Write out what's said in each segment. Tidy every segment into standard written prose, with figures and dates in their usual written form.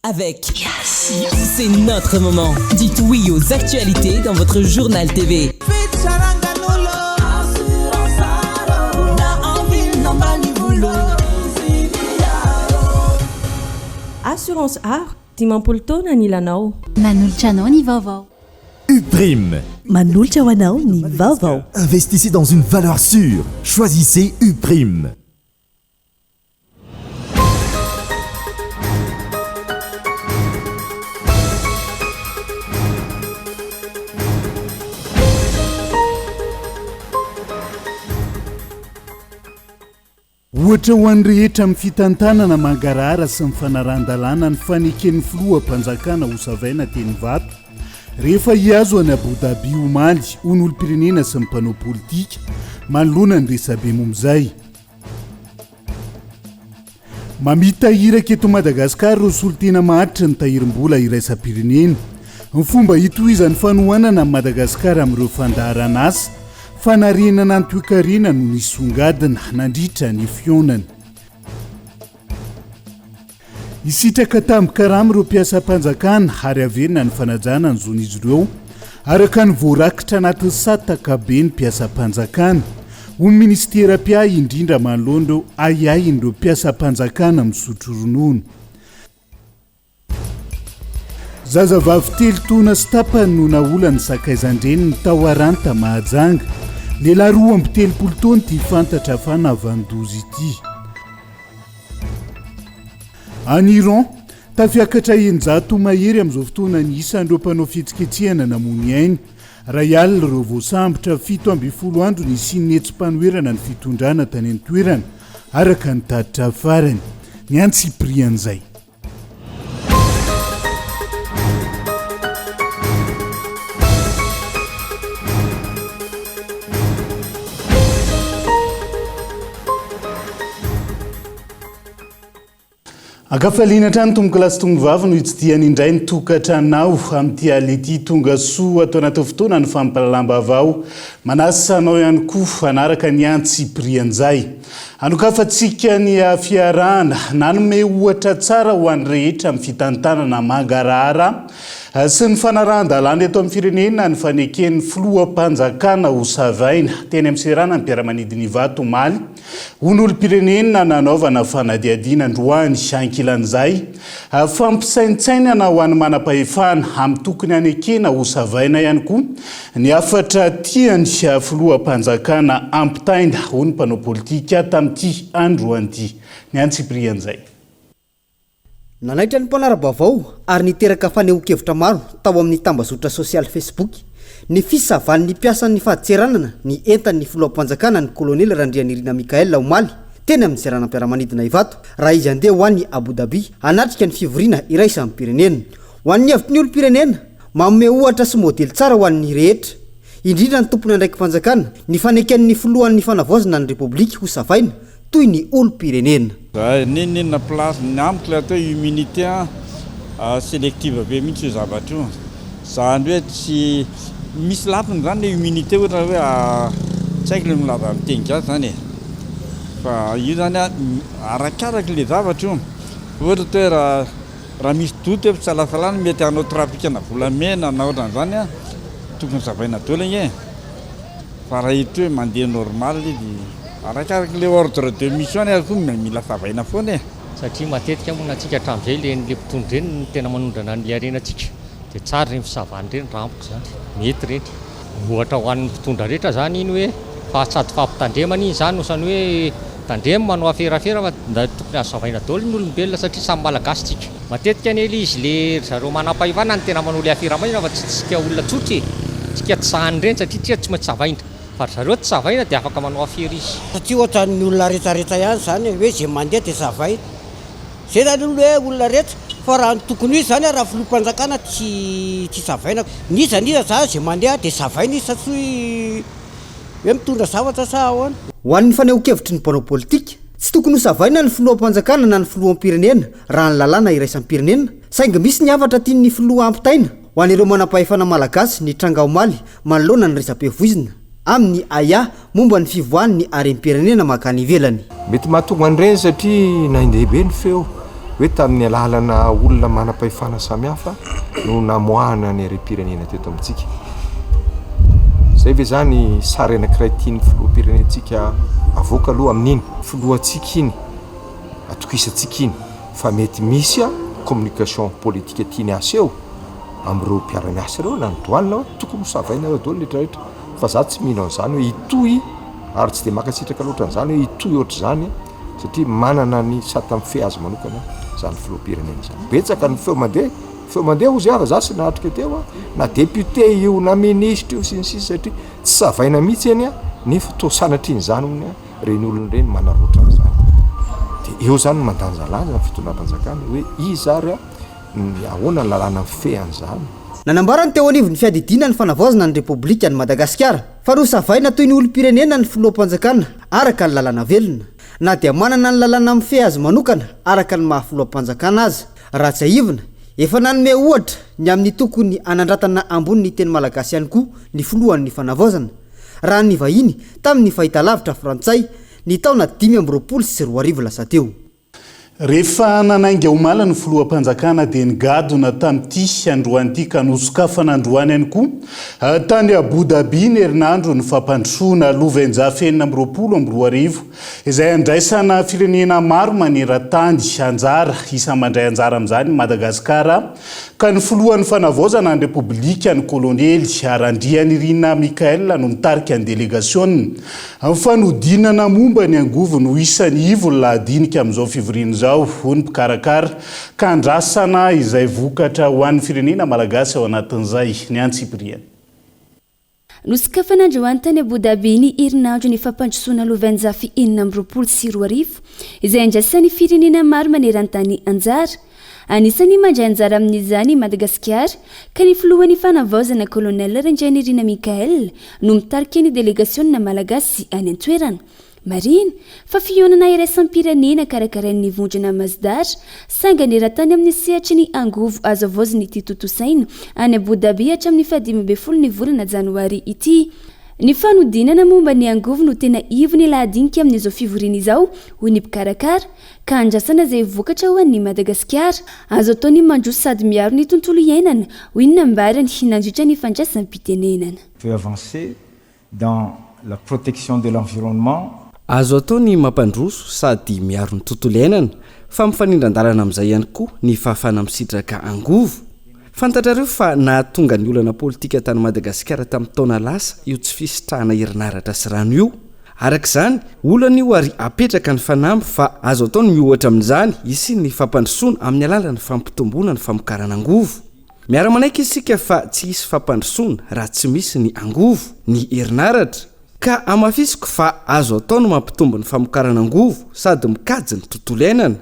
Avec C'est notre moment. Dites oui aux actualités dans votre journal TV. Assurance Art, 50 taona nilanao. Manolotra anao ny vaovao. Uprime. Manolotra ho anao ny vaovao. Investissez dans une valeur sûre. Choisissez Uprime. Ohatra ho an'ny rehetra amin'ny fitantanana mangarahara sy ny fanarahan-dalàna ny faneken'ny filoham-panjakana hosavaina teny Ivato rehefa hihazo an'i Abu Dhabi omaly, hoy ny olom-pirenena sy ny mpanao politika manoloana ny resabe momba izay. Mamita iraka eto Madagasikara ireo solontena maharitra ny tahirim-bola iraisam-pirenena. Ny fomba hitohizan'ny fanohanana an'i Madagasikara amin'ireo fandaharan'asa fanarenana ny toekarena no nisongadina nandritra ny fihaonana. Hisitraka tambin-karama ireo mpiasam-panjakana ary haverina ny fanajana ny zon'izy ireo araka ny voarakitra anatin'ny sata ankapoben'ny mpiasam-panjakana. Ho ny minisitera mpiahy indrindra manoloana ireo ahiahin'ireo mpiasam-panjakana misotro ronono. Zazavavy telo taona sy tapany no naolan'ny sakaizan-dreniny tao Aranta Mahajanga. Lehilahy 32 taona ity fantatra fa nahavanon-doza ity. Any Iran, tafiakatra 600 mahery amin'izao fotoana ny isan'ireo mpanao fihetsiketsehana namoy ny ainy. Iray alina ireo voasambotra, 17 andro nisian'ny hetsi-panoherana ny fitondrana tany an-toerana, araka ny tatitra farany. Ny antsipirian'izay. Ankafaliana hatrany tompokolahy sy tompovavy no hitsidihany indray ny tokantranonao amin'ity alina ity. Tonga soa ato anatin'ny fotoana ny fampahalalam-baovao. Manasa anao ihany koa hanaraka ny antsipirian'izay. Hanokafantsika ny fiarahana. Nanome ohatra tsara ho an'ny rehetra amin'ny fitantanana mangarahara sy ny fanarahan-dalàna eto amin'ny firenena ny faneken'ny filoham-panjakana hosavaina teny amin'ny seranam-piaramanidina Ivato omaly. Ho ny olom-pirenena nanaovana fanadihadiana androany. Ankilan'izay, fampisaintsainana ho an'ny manam-pahefana amin'ny tokony hanekena hosavaina ihany koa ny hafatra tian'ny filoham-panjakana ampitaina, hoy ny mpanao politika tamin'ity androany ity. Ny antsipirian'izay. Nanaitra ny mpanara-baovao ary niteraka fanehoan-kevitra maro tao amin'ny tambazotra sosialy Facebook ny fisavan'ny mpiasan'ny fadintseranana ny entan'ny filoham-panjakana ny kolonely Randrianirina Michaël omaly teny amin'ny seranam-piaramanidina Ivato raha izy handeha ho any Abu Dhabi hanatrika ny fivoriana iraisam-pirenena. Ho an'ny hevitry ny olom-pirenena, manome ohatra sy modely tsara ho an'ny rehetra, indrindra ny tompon'andraiki-panjakana, ny faneken'ny filohan'ny fanavaozana ny Repoblika ho savaina toy ny olom-pirenena. Za n'inon'inona place, ny amiko ilay atao hoe immunité an, selective be mihitsy io zavatra io, zany hoe tsy misy lafiny zany le immunité ohatra hoe tsy haiko le milaza amin'ny teny gasy zany e, fa io zany an arakaraky le zavatra io, ohatra hoe raha raha misy doute hoe fisalasalana mety hanao trafic-na volamena na ohatran'izany an, tokony savaina daholo ange e. Fa raha ito hoe mandeha normal izy, arakaraky le ordre de mission ary koa mila savaina foana e. Satria matetika moa na tsika hatramin'izay le le mpitondra ireny no tena manondrana an'le harenantsika dia tsara ireny fisavana ireny raha amiko izany, mety ireny. Ohatra ho an'ny mpitondra rehetra izany iny hoe fa sady fampitandremana iny izany no sany hoe tandremo manao aferafera fa tokony azo savaina daholo ny olombelona satria samy malagasy tsika. Matetika anie le izy le ry zareo manampahefana no tena manao le afera maizina fa tsy tsika olona tsotra e! Tsika tsy sahan'ny ireny satria tsika tsy maintsy savaina fa ry zareo tsy savaina dia afaka manao afera izy. Satria ohatran'ny olona retraretra ihany izany e, hoe izay mandeha dia savaina. Izay izany aloha hoe olona rehetra, fa raha ny tokony ho izy izany raha filoham-panjakana tsy tsy savaina. N'iza n'iza izany izay mandeha dia savaina izy satria hoe mitondra zavatra sa ahoana. Ho an'ny fanehoan-kevitry ny mpanao politika, tsy tokony hosavaina ny filoham-panjakana na ny filoham-pirenena raha ny lalàna iraisam-pirenena, saingy misy ny hafatra tian'ny filoha hampitaina ho an'ireo manampahefana malagasy nitranga omaly manoloana ny resabe voizina amin'ny ahiahy momba ny fivoahan'ny harem-pirenena mankany ivelany. Mety mahatonga an'ireny satria nandeha be ny feo. Hoe tamin'ny alalana olona manam-pahefana samihafa no namoahana ny harem-pirenena teto amintsika. Izay ve izany sary anankiray tian'ny filoham-pirenentsika avoaka aloha amin'iny? Filohantsika iny, atokisantsika iny, fa mety misy communication politique tiany aseho amin'ireo mpiara-miasa ireo na ny douane hoe tokony ho savainareo daholo ny rehetra rehetra fa za tsy mino an'izany hoe hitohy ary tsy dia mankasitraka loatra an'izany hoe hitohy ohatr'izany satria manana ny sata mifehy azy manokana izany filoham-pirenena izany. Betsaka ny feo mandeha, feo mandeha hozy aho fa za tsy nahatrika teo a, na député io na ministre io sy ny sisa satria tsy savaina mihitsy anie nefa toa sanatrian'izany hono ireny olona ireny manararaotra an'izany. Dia eo izany no mandanjalanja ny fitondram-panjakana hoe iza ary ny ahoana ny lalàna mifehy an'izany. Nanambara ny teo anivon'ny fiadidiana ny fanavaozana ny Repoblikan'i Madagasikara fa nosavaina toy ny olom-pirenena ny filoham-panjakana araka ny lalàna velona, na dia manana ny lalàna mifehy azy manokana araka ny maha filoham-panjakana aza. Raha tsiahivina, efa nanome ohatra ny amin'ny tokony hanandratana ambony ny teny malagasy ihany koa ny filohan'ny fanavaozana, raha nivahiny tamin'ny fahitalavitra frantsay ny taona 2025 lasa teo. Rehefa nanainga omaly ny filoham-panjakana dia nigadona tamin'ity androany ity ka nosokafana androany ihany koa tany Abu Dhabi ny herinandro ny fampandrosoana Lovenjafy 2026 izay andraisana firenena maro maneran-tany anjara. Isan'ny mandray anjara amin'izany i Madagasikara ka ny filohan'ny fanavaozana ny Repoblika ny kolonely Randrianirina Michael no mitarika ny delegasiona. Ny fanodinana momba ny angovo no isan'ny ivon'ny lahadinika amin'izao fivoriana izao, hoy ny mpikarakara, ka andrasana izay vokatra ho an'ny firenena malagasy ao anatin'izay. Ny antsipiriany. Nosokafana androany tany Abu Dhabi ny herinandro ny fampandrosoana lovainjafy 2026, izay andraisan'ny firenena maro maneran-tany anjara. Anisan'ny mandray anjara amin'izany i Madagasikara, ka ny filohan'ny Fanavaozana Colonel Randrianirina Michaël no mitarika ny delegasionina malagasy any an-toerana. Marihina fa fihaonana iraisam-pirenena karakarain'ny vondrona Masdar, sangany eran-tany amin'ny sehatry ny angovo azo havaozina ity tontosaina any Abu Dhabi hatramin'ny faha-15 ny volana janoary ity. Ny fanodinana momba ny angovo no tena ivon'ny lahadinika amin'izao fivoriana izao, hoy ny mpikarakara. Ka andrasana izay vokatra ho an'i Madagasikara. Azo atao ny mandroso sady miaro ny tontolo iainana, hoy ny nambarany nandritra ny fandraisam-pitenenana. Peut avancer dans la protection de l'environnement. Azo atao ny mampandroso sady miaro ny tontolo iainana, fa mifanindran-dalana amin'izay ihany koa ny fahafahana misitraka angovo. Fantatrareo fa nahatonga ny olana politika tany Madagasikara tamin'ny taona lasa io tsy fisitrahana herinaratra sy rano io. Araka izany, olana io ary apetraka ny fanamby fa azo atao ny miohatra amin'izany hisian'ny fampandrosoana amin'ny alalan'ny fampitomboana ny famokarana angovo. Miara-manaiky isika fa tsy hisy fampandrosoana raha tsy misy ny angovo, ny herinaratra. Ka hamafisiko fa azo atao ny mampitombo ny famokarana angovo sady mikajy ny tontolo iainana.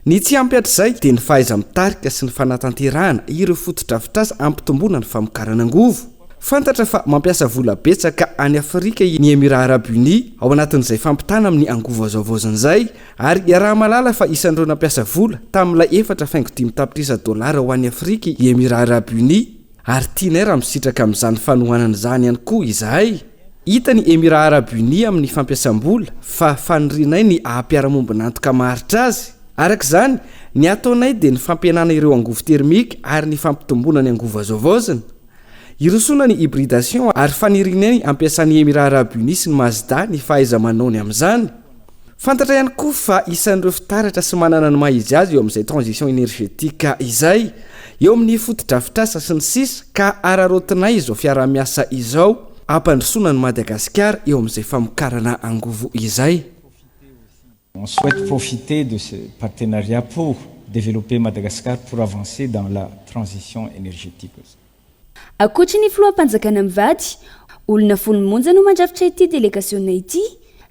Ny tsy ampy hatrizay dia ny fahaiza-mitarika sy ny fanatanterahana ireo fotodrafitrasa hampitomboana ny famokarana angovo. Fantatra fa mampiasa vola betsaka any Afrika ny Emirats Arabes Unis ao anatin'izay fampitana amin'ny angovo azo havaozina izay ary iaraha-mahalala fa isan'ireo nampiasa vola tamin'ilay 4.5 tapitrisa dolara ho an'i Afrika i Emirats Arabes Unis. Ary tianay raha misitraka amin'izany fanohanana izany ihany koa izahay. Hita ny Emirats Arabes Unis amin'ny fampiasam-bola fa fanirianay ny haha-mpiara-mombon'antoka maharitra azy. Araka izany, ny ataonay dia ny fampihenana ireo angovo termika ary ny fampitomboana ny angovo azo havaozina. Hirosoana ny hybridation ary fanirianay ny hampiasan'ny Emirats Arabes Unis sy ny Mazda ny fahaiza-manaony amin'izany. Fantatra ihany koa fa isan'ireo fitaratra sy manana ny maha izy azy eo amin'izay transition énergétique izay, eo amin'ny fotodrafitrasa sy ny sisa ka araraotinay izao fiaraha-miasa izao hampandrosoana an'i Madagasikara eo amin'izay famokarana angovo izay. On souhaite profiter de ce partenariat pour développer Madagascar pour avancer dans la transition énergétique aussi. Ankoatry ny filoham-panjakana mivady, olona folo monja no mandrafitra ity delegasiona ity,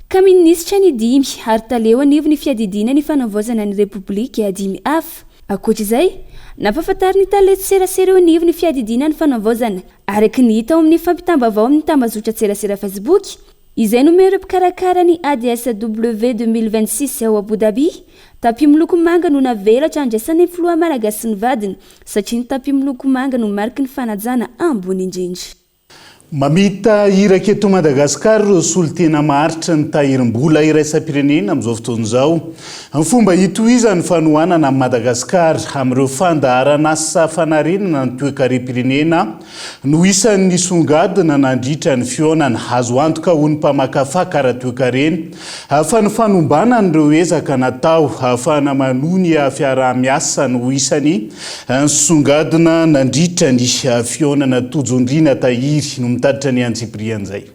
ka minisitra ny dimy ary tale eo anivon'ny fiadidiana ny fanavaozana ny Repoblika dimy hafa. Ankoatra izay, nampahafantarin'ny tale serasera eo anivon'ny fiadidiana ny fanavaozana, araka ny hita ao amin'ny fampitam-baovao amin'ny tambazotran-tserasera Facebook, Izay nomen'ireo mpikarakara ny ADSW 2026 ao Abu Dhabi, tapis miloko manga no navelatra handraisana ny filoha malagasy sy ny vadiny, satria ny tapis miloko manga no mariky ny fanajana ambony indrindra. Mamita iraka eto Madagasikara ireo solontena maharitry ny Tahirim-bola iraisam-pirenena amin'izao fotoana izao. Ny fomba hitohizan'ny fanohanana an'i Madagasikara amin'ireo fandaharan'asa fanarenana ny toekarem-pirenena no isan'ny nisongadina nandritra ny fihaonana. Azo antoka ho ny mpamakafaka ara-toekarena fa ny fanombanana ireo ezaka natao hahafahana manohy ny fiaraha-miasa no isan'ny Nisongadina nandritra ny fihaonana Tojo Ndriana Tahiry no mitatitra ny antsipirian'izay.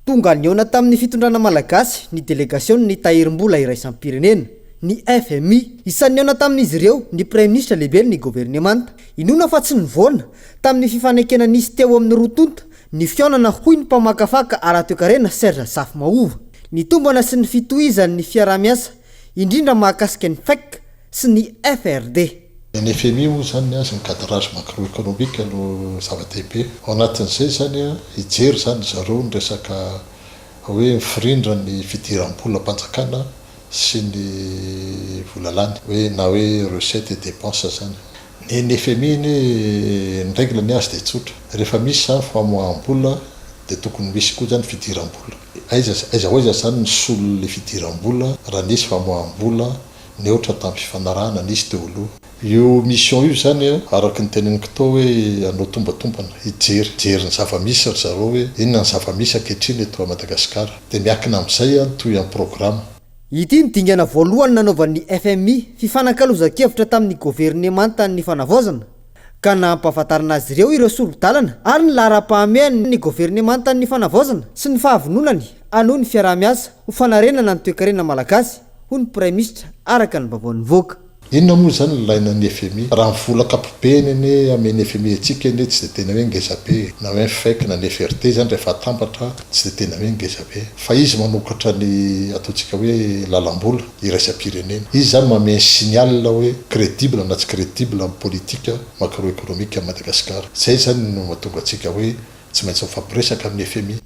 Tonga nihaona tamin'ny fitondrana malagasy ny delegasionin'ny Tahirim-bola iraisam-pirenena, ny FMI. Isan'ny nihaona tamin'izy ireo ny Praiminisitra lehiben'ny governemanta. Inoana fa tsy nivoana tamin'ny fifanekena nisy teo amin'ny roa tonta ny fihaonana hoy ny mpamakafaka ara-toekarena Serge Zafimahova. Ny tombana sy ny fitohizan'ny fiaraha-miasa, indrindra mahakasika ny FEC, sy ny FRD. Ny FMI moa izany ny azy ny cadrage macroeconomique no zava-dehibe. Ao anatin'izay izany hijery izany ry zareo ny resaka hoe mifirindra ny fidiram-bolam-panjakana sy ny vola lany, hoe na hoe recette et dépense izany. Ny ny FMI anie ny règle ny azy dia tsotra, rehefa misy izany famoaham-bola dia tokony misy koa izany fidiram-bola. Aiza aiza ho aiza izany ny solon'ilay fidiram-bola raha nisy famoaham-bola nihoatra tamin'ny fifanarahana nisy teo aloha. Io mission io izany araka ny teneniko tao hoe hanao tombatombana, hijery, hijery ny zava-misy ry zareo hoe inona ny zava-misy ankehitriny eto Madagasikara. Dia miankina amin'izay ny tohin'ny programa. Ity no dingana voalohany nanaovan'ny FMI fifanakalozan-kevitra tamin'ny governemantan'ny fanavaozana, ka nampahafantarina azy ireo ireo sori-dalana ary ny laharam-pahamehan'ny governemantan'ny fanavaozana sy ny fahavononany hanohy ny fiaraha-miasa ho fanarenana ny toekarena malagasy. hoy ny Praiminisitra, araka ny vaovao nivoaka. Inona moa izany no ilaina ny fmi? Raha ny vola ankapobeny anie amen'ny fmi antsika anie tsy dia tena hoe ngeza be e! Na hoe ny fec na ny FRD izany rehefa atambatra tsy dia tena hoe ngeza be. Fa izy manokatra ny ataontsika hoe lalam-bola iraisam-pirenena. Izy izany manome ny signal hoe crédible na tsy crédible ny politique macroéconomique an'i Madagasikara. Izay izany no mahatonga antsika hoe tsy maintsy mifampiresaka amin'ny fmi.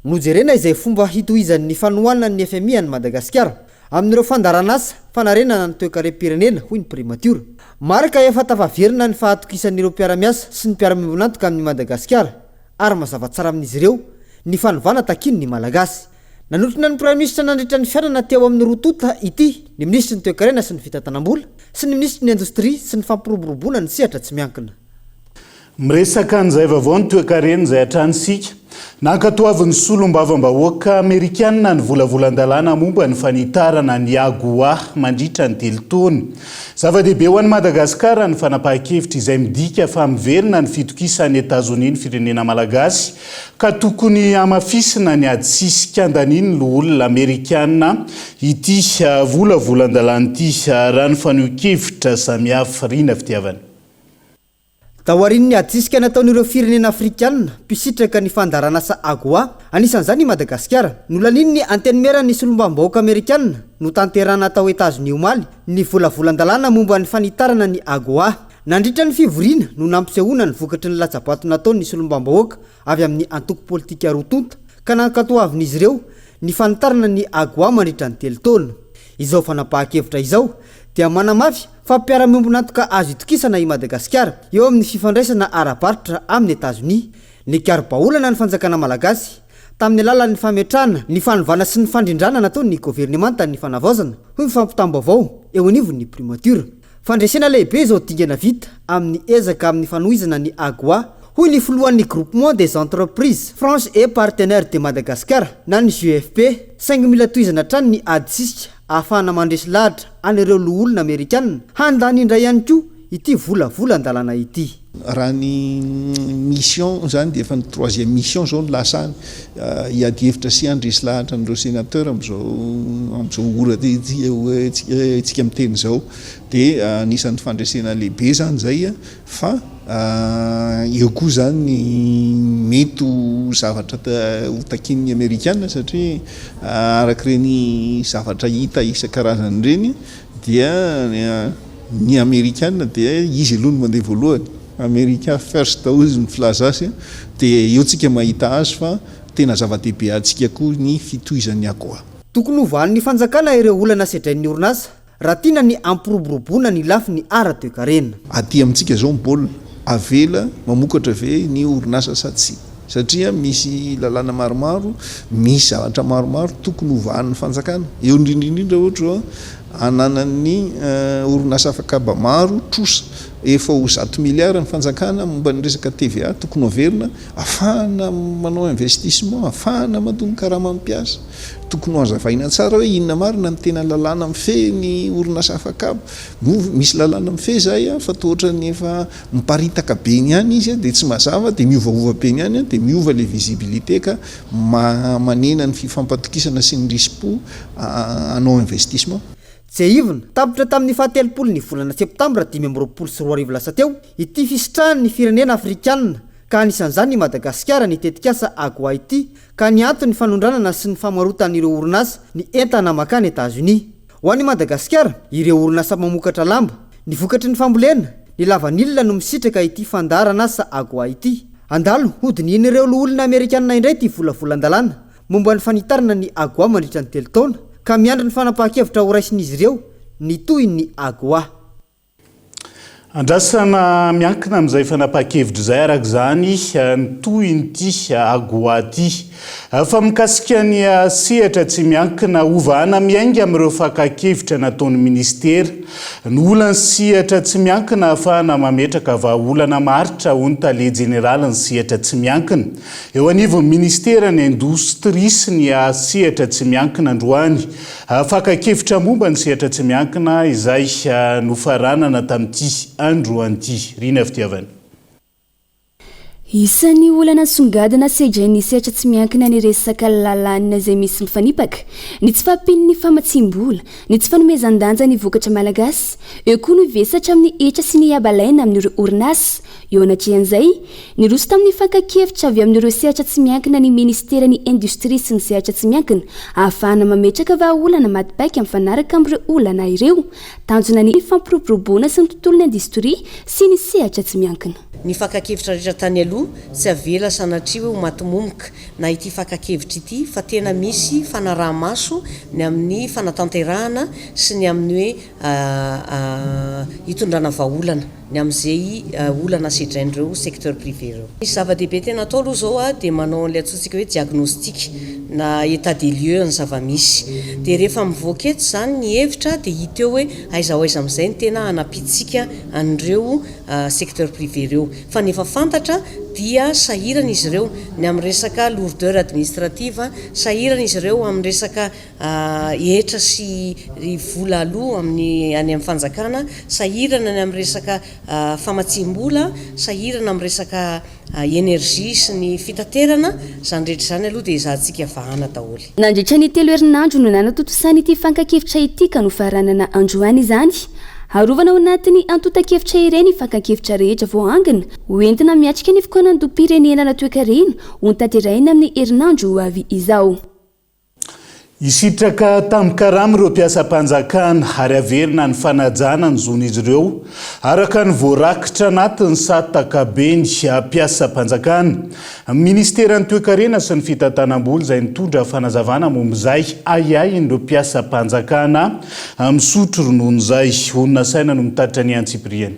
Nojerena izay fomba hitohizan'ny fanohanan'ny fmi an'i Madagasikara amin'ireo fandaharanasa fanarenana ny toekarem-pirenena, hoy ny Primatiora. Marika efa tafaverina ny fahatokisan'ireo mpiara-miasa sy ny mpiara-miombon'antoka amin'i Madagasikara ary mazava tsara amin'izy ireo ny fanovana takian'ny Malagasy. Nanotrona ny Praiminisitra nandritra ny fihaonana teo amin'ny roa tonta ity ny Minisitry ny Toekarena sy ny Fitantanam-bola sy ny Minisitry ny Indostria sy ny Fampiroboroboana ny sehatra tsy miankina. Miresaka an'izay vaovao ny toekarena izay hatrany isika. Nankatoavin'ny solombavambahoaka amerikanina ny volavolan-dalàna momba ny fanitarana ny AGOA mandritra ny telo taona. Zava-dehibe ho an'i Madagasikara ny fanapahan-kevitra izay midika fa miverina ny fitokisan'i Etazonia ny firenena malagasy ka tokony hamafisina ny adisisika andanian'ny loholona amerikanina ity volavolan-dalàna ity raha ny fanehoan-kevitra samihafa. Rina Fitiavana. Taorian'ny adisisika nataon'ireo firenena afrikanina mpisitraka ny fandaharanasa AGOA, anisan'izany i Madagasikara, nolanian'ny Antenimieran'ny Solombavambahoaka Amerikanina notanterahina tao Etazonia omaly ny volavolan-dalàna momba ny fanitarana ny AGOA. Nandritra ny fivoriana no nampisehoana ny vokatry ny latsa-bato nataon'ny solombavambahoaka avy amin'ny antoko politika roa tonta ka nankatoavin'izy ireo ny fanitarana ny AGOA mandritra ny telo taona. Izao fanapahan-kevitra izao dia manamafy fa mpiara-miombon'antoka azo itokisana i Madagasikara eo amin'ny fifandraisana ara-barotra amin'i Etazonia. Nikaro-bahaolana ny fanjakana malagasy tamin'ny alalan'ny fametrahana ny fanovana sy ny fandrindrana nataon'ny governemantan'ny fanavaozana, hoy ny fampitam-baovao eo anivon'ny Primature. Fandresena lehibe izao dingana vita amin'ny ezaka amin'ny fanohizana ny AGOA, hoy ny filohan'ny Groupement des entreprises franches et partenaires de Madagascar na ny GFP, saingy mila tohizana hatrany ny ady sisika ahafahana mandresy lahatra an'ireo loholona amerikanina handany indray ihany koa ity volavolan-dalàna ity. Raha ny mission zany dia efa ny troisième mission zao no lasa any hiady hevitra sy handresy lahatra an'ireo sénateur amin'izao amin'izao ora tsika miteny izao dia anisan'ny fandresena lehibe zany zay fa eo koa zany ny mety ho zavatra ho takian'ny amerikana satria arak'ireny zavatra hita isan-karazany ireny Dia ny amerikana dia izy aloha no mandeha voalohany, America first hozy ny filaza azy, dia eo tsika mahita azy fa tena zava-dehibe antsika koa ny fitohizan'ny AGOA. Tokony hovahan'ny fanjakana ireo olana sedrain'ny orinasa raha tiana ny hampiroboroboana ny lafiny ara-toekarena. Aty amintsika izao ny baolina. Avela mamokatra ve ny orinasa sa tsia? Satria misy lalàna maromaro, misy zavatra maromaro tokony hovahan'ny fanjakana. Eo indrindra indrindra ohatra izao, ananan'ny orinasa afakaba maro trosa efa ho zato miliara ny fanjakana momba ny resaka TVA tokony ho averina afahana manao investissement, afahana mandoa ny karaman'ny mpiasa. Tokony ho hazavaina tsara hoe inona marina ny tena lalàna mifehy ny orinasa afakaba. Moa misy lalàna mifehy izay fa toa ohatran'ny efa miparitaka be eny ihany izy dia tsy mazava dia miovaova be eny ihany dia miova ilay visibilité ka manena ny fifampatokisana sy ny risi-po hanao investissement. Tsiahivina, tapitra tamin'ny fahatelopolo ny volana septambra 2025 lasa teo ity fisitrahan'ny firenena afrikanina ka anisan'izany i Madagasikara ny tetikasa Agoa ity ka ny antony fanondranana sy ny famarotan'ireo orinasa ny entana mankany Etazonia. Ho an'i Madagasikara, ireo orinasa mamokatra lamba, ny vokatry ny fambolena, ny lavanila no misitraka ity fandaharanasa Agoa ity. Handalo hodinihin'ireo loholona amerikanina indray ity volavolan-dalàna momba ny fanitarana ny Agoa mandritra ny telo taona, ka miandry ny fanapahan-kevitra horaisin'izy ireo ny tohin'ny Agoa. Andrasana miankina amin'izay fanapahan-kevitra izay araka izany ny tohin'ity Agoa ity. Fa mikasika ny sehatra tsy miankina, hovahana miainga amin'ireo fakan-kevitra nataon'ny minisitera ny olan'ny sehatra tsy miankina ahafahana mametraka vahaolana maharitra, hoy ny tale jeneralin'ny sehatra tsy miankina eo anivon'ny minisiteran'ny Indostria sy ny sehatra tsy miankina androany. Fakan-kevitra momba ny sehatra tsy miankina izay nofaranana tamin'ity androany ity. Rina Fitiavana. Isan'ny olana nisongadina sedrain'ny sehatra tsy miankina ny resaka lalàna izay misy mifanipaka, ny tsy fahampian'ny famatsiam-bola, ny tsy fanomezan-danja ny vokatra malagasy, eo koa ny vesatra amin'ny hetra sy ny haba alaina amin'ireo orinasa. Eo anatrehan'izay, niroso tamin'ny fakan-kevitra avy amin'ireo sehatra tsy miankina ny Ministeran'ny Indostria sy ny Sehatra tsy miankina, ahafahana mametraka vahaolana maty paika mifanaraka amin'ireo olana ireo. Tanjona ny fampiroboroboana sy ny tontolon'ny indostria sy ny sehatra tsy miankina. Ny fakan-kevitra rehetra tany aloha tsy avela sanatria hoe ho maty momoka na ity fakan-kevitra ity fa tena misy fanaraha-maso ny amin'ny fanatanterahana sy ny amin'ny hoe hitondrana vahaolana. ny amin'izay olana sedrain'ireo secteur privé ireo. Ny zava-dehibe tena atao aloha izao dia manao an'ilay antsointsika hoe diagnostic na état des lieux ny zava-misy. Dia rehefa mivoaka eto izany ny hevitra dia hita eo hoe aiza ho aiza amin'izay no tena hanampiantsika an'ireo secteur privé ireo. Fa ny efa fantatra dia sahirana izy ireo ny amin'ny resaka lourdeur administrative, sahirana izy ireo amin'ny resaka hetra sy vola aloa amin'ny any amin'ny fanjakana, sahirana ny amin'ny resaka famatsiam-bola, sahirana amin'ny resaka énergie sy ny fitaterana, izany rehetra izany aloha dia ezahantsika vahana daholo. Nandritra ny telo herinandro no nanatontosana ity fankan-kevitra ity ka nofaranana androany izany. Arovana ao anatin'ny antontan-kevitra ireny ny fankan-kevitra rehetra voaangona ho entina miatrika ny fikaonandoham-pirenena ara-toekarena hotanterahina amin'ny herinandro ho avy izao. Hisitraka tambin-karama ireo mpiasam-panjakana ary haverina ny fanajana ny zon'izy ireo araka ny voarakitra anatin'ny sata ankabeny mpiasam-panjakana. Minisiteran'ny Toekarena sy ny Fitantanam-bola izay nitondra fanazavana momba izay ahiahin'ireo mpiasam-panjakana misotro ronono izay. Olona saina no mitatitra ny antsipiriany.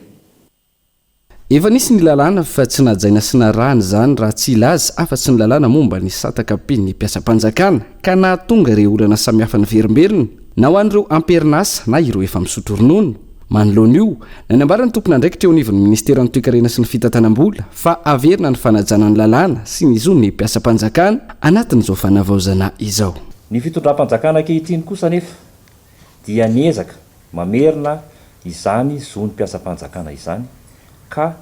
Efa nisy ny lalàna fa tsy najaina sy narahana izany raha tsy hilaza afa-tsy ny lalàna momba ny sata ankapoben'ny mpiasam-panjakana ka nahatonga ireo olana samihafa niverimberina na ho an'ireo am-perinasa na ireo efa misotro ronono. Manoloana io, nanambara ny tompon'andraikitra eo anivon'ny minisiteran'ny Toekarena sy ny Fitantanam-bola fa haverina ny fanajana ny lalàna sy ny zon'ny mpiasam-panjakana anatin'izao fanavaozana izao. Ny fitondram-panjakana ankehitriny kosa anefa dia niezaka mamerina izany zon'ny mpiasam-panjakana izany ka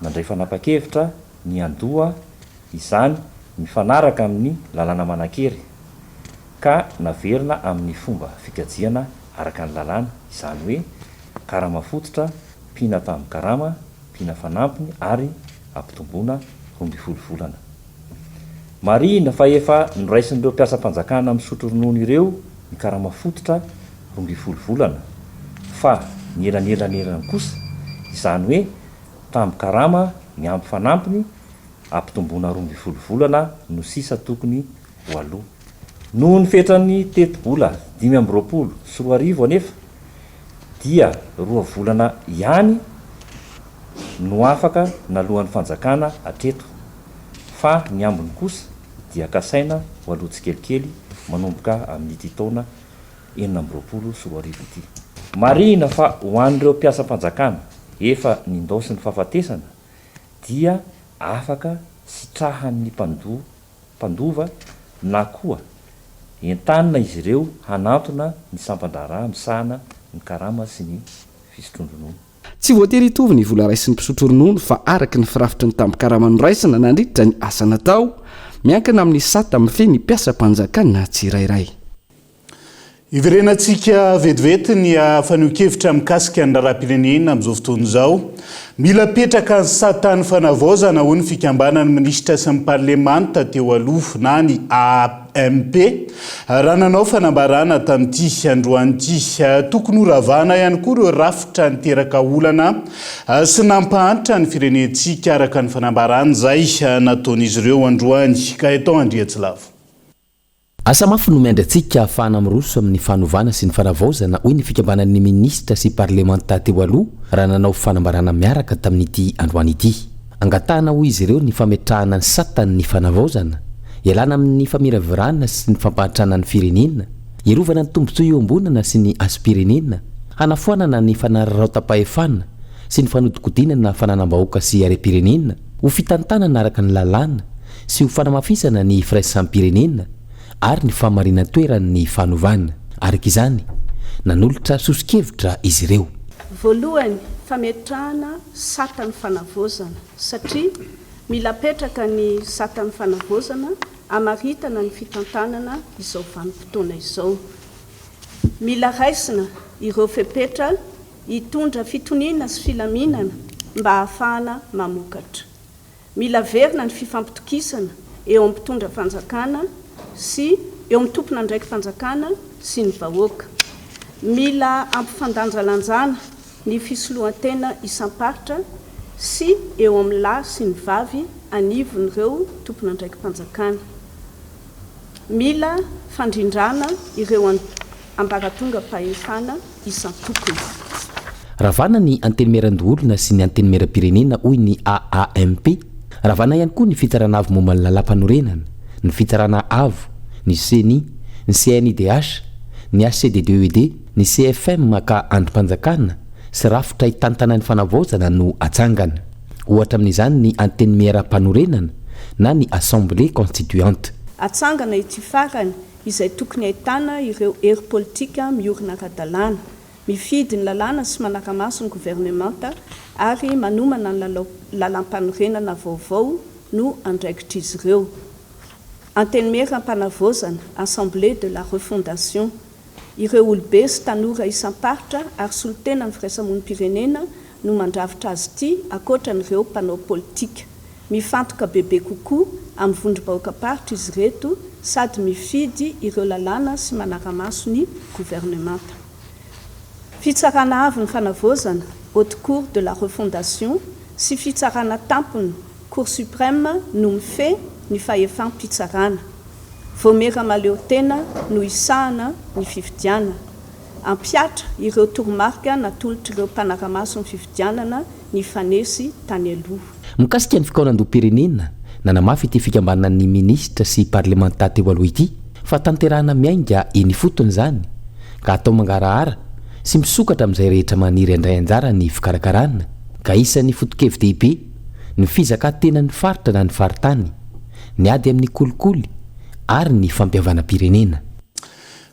nandray fanapa-kevitra ny handoa izany mifanaraka amin'ny lalàna manan-kery ka naverina amin'ny fomba fikajiana araka ny lalàna, izany hoe karama fototra, mpiana tamin'ny karama, mpiana fanampiny ary ampitomboina 12 volana. Marihina fa efa noraisin'ireo mpiasam-panjakana misotro ronono ireo ny karama fototra 12 volana fa ny elanelanelany kosa, izany hoe tambin-karama miampy fanampiny, ampitomboina 12 volana no sisa tokony ho aloa. Noho ny fetran'ny tetibola 2025 anefa dia roa volana ihany. no afaka naloan'ny fanjakana hatreto fa ny ambiny kosa dia kasaina ho aloa tsikelikely manomboka amin'ity taona 2026 ity. Marihina fa ho an'ireo mpiasam-panjakana efa nindaosin'ny fahafatesana dia afaka sitrahan'ny mpandoa mpandova na koa entanina izy ireo hanantona ny sampan-draharaha misahana ny karama sy ny fisotroan-dronono. Tsy voatery hitovy ny vola raisin'ny mpisotro ronono fa araka ny firafitry ny tambin-karama noraisina nandritra ny asa natao, miankina amin'ny sata mifehy ny mpiasam-panjakana tsirairay. Hiverenantsika vetivety ny fanehoan-kevitra mikasika ny raharaham-pirenena amin'izao fotoana izao. Mila apetraka ny satan'ny fanavaozana, hoy ny fikambanan'ny minisitra sy ny parlemanta teo aloha na ny AMP, raha nanao fanambarana tamin'ity androany ity. Tokony horavana ihany koa ireo rafitra niteraka olana sy nampahantra ny firenentsika, araka ny fanambarana izay nataon'izy ireo androany. Gaëtan Andriatsilavo. Asa mafy no miandry antsika ahafahana miroso amin'ny fanovana sy ny fanavaozana, hoy ny fikambanan'ny minisitra sy parlemanta teo aloha raha nanao fanambarana miaraka tamin'ity androany ity. Angatahana hoy izy ireo ny fametrahana ny satan'ny fanavaozana, ialana amin'ny famiravirana sy ny fampahantrana ny firenena, hiarovana ny tombontsoa iombonana sy ny hasim-pirenena, hanafoanana ny fanararaotam-pahefana sy ny fanodikodinana fananam-bahoaka sy harem-pirenena, ho fitantanana araka ny lalàna sy ho fanamafisana ny firaisam-pirenena ary ny fahamarinan-toeran'ny fanovana. Araka izany, nanolotra soso-kevitra izy ireo. Voalohany, fametrahana satan'ny fanavaozana, satria mila apetraka ny satan'ny fanavaozana hamaritana ny fitantanana izao vanim-potoana izao. Mila raisina ireo fepetra hitondra fitoniana sy filaminana mba hahafahana mamokatra. Mila averina ny fifampitokisana eo amin'ny mpitondra fanjakana sy eo amin'ny tompon'andraiki-panjakana sy ny vahoaka. Mila ampifandanjalanjana ny fisoloan-tena isam-paritra sy eo amin'ny lahy sy ny vavy anivon'ireo tompon'andraiki-panjakana. Mila fandrindrana ireo ambaratongam-pahefana isan-tokony. Ravana ny Antenimierandoholona sy ny Antenimierampirenena, hoy ny AAMP. Ravana ihany koa ny Fitsarana Avo momba ny Lalàmpanorenana, ny Fitsarana Avo, ny Ceni, ny CNIDH, ny HCDDED, ny CFM ka andrim-panjakana sy rafitra hitantana ny fanavaozana no atsangana. Ohatra amin'izany ny Antenimieram-panorenana na ny Assemblée constituante. Atsangana ity farany izay tokony ahitana ireo hery politika miorina ara-dalàna, mifidy ny lalàna sy manara-maso ny governemanta ary manomana ny lalao lalàmpanorenana vaovao no andraikitr'izy ireo. Antenimieram-panavaozana, Assemblée de la refondation, Ireo olobe sy tanora isam-paritra ary solontenan'ny firaisamonim-pirenena no mandrafitra azy ity ankoatran'ireo mpanao politika. Mifantoka bebe kokoa amin'ny vondrom-bahoakam-paritra izy ireto sady mifidy ireo lalàna sy manara-maso ny governemanta. Fitsarana avo ny fanavaozana, Haute Cour de la Refondation, sy Fitsarana tampony, Cour Suprême, no mifehy ny fahefam-pitsarana. Vaomiera mahaleo tena no hisahana ny fifidianana. Hampihatra ireo toromarika natolotr'ireo mpanara-maso ny fifidianana nifanesy tany aloha. Mikasika ny fikaonandoham-pirenena, nanamafy ity fikambanan'ny minisitra sy parlemanta teo aloha ity fa tanterahana miainga eny ifotony izany ka atao mangarahara sy misokatra amin'izay rehetra maniry handray anjara ny fikarakarana ka isan'ny foto-kevi-dehibe ny fizakan-tenan'ny faritra na ny faritany ny ady amin'ny kolikoly ary ny fampihavanam-pirenena.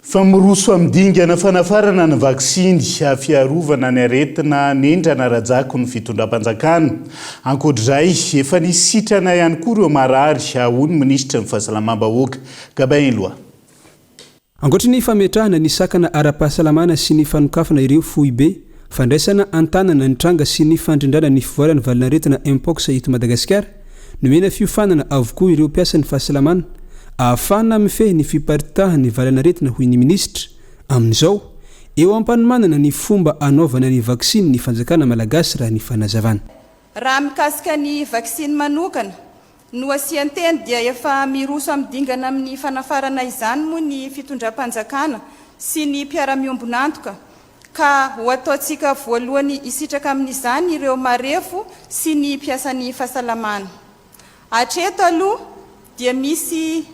Fa miroso amin'ny dingana fanafarana ny vaksiny fiarovana ny aretina nendrana rajako ny fitondram-panjakana. Ankoatr'izay, efa nisy sitrana ihany koa ireo marary, hoy ny minisitry ny Fahasalamam-bahoaka, Gabin Eloi. Ankoatry ny fametrahana ny sakana ara-pahasalamana sy ny fanokafana ireo foibe fandraisana an-tanana ny tranga sy ny fandrindrana ny fivoaran'ny valanaretina Mpox eto Madagasikara, nomena fiofanana avokoa ireo mpiasan'ny fahasalamana ahafahana mifehy ny fiparitahan'ny valanaretina hoy ny minisitra. Amin'izao, eo am-panomanana ny fomba hanaovana ny vaksiny ny fanjakana malagasy raha ny fanazavana. Raha mikasika ny vaksiny manokana, No asian-teny dia efa miroso amin'ny dingana amin'ny fanafarana izany moa ny fitondram-panjakana sy ny mpiara-miombon'antoka. ka ho ataontsika voalohany hisitraka amin'izany ireo marefo sy ny mpiasan'ny fahasalamana. Hatreto aloha dia misy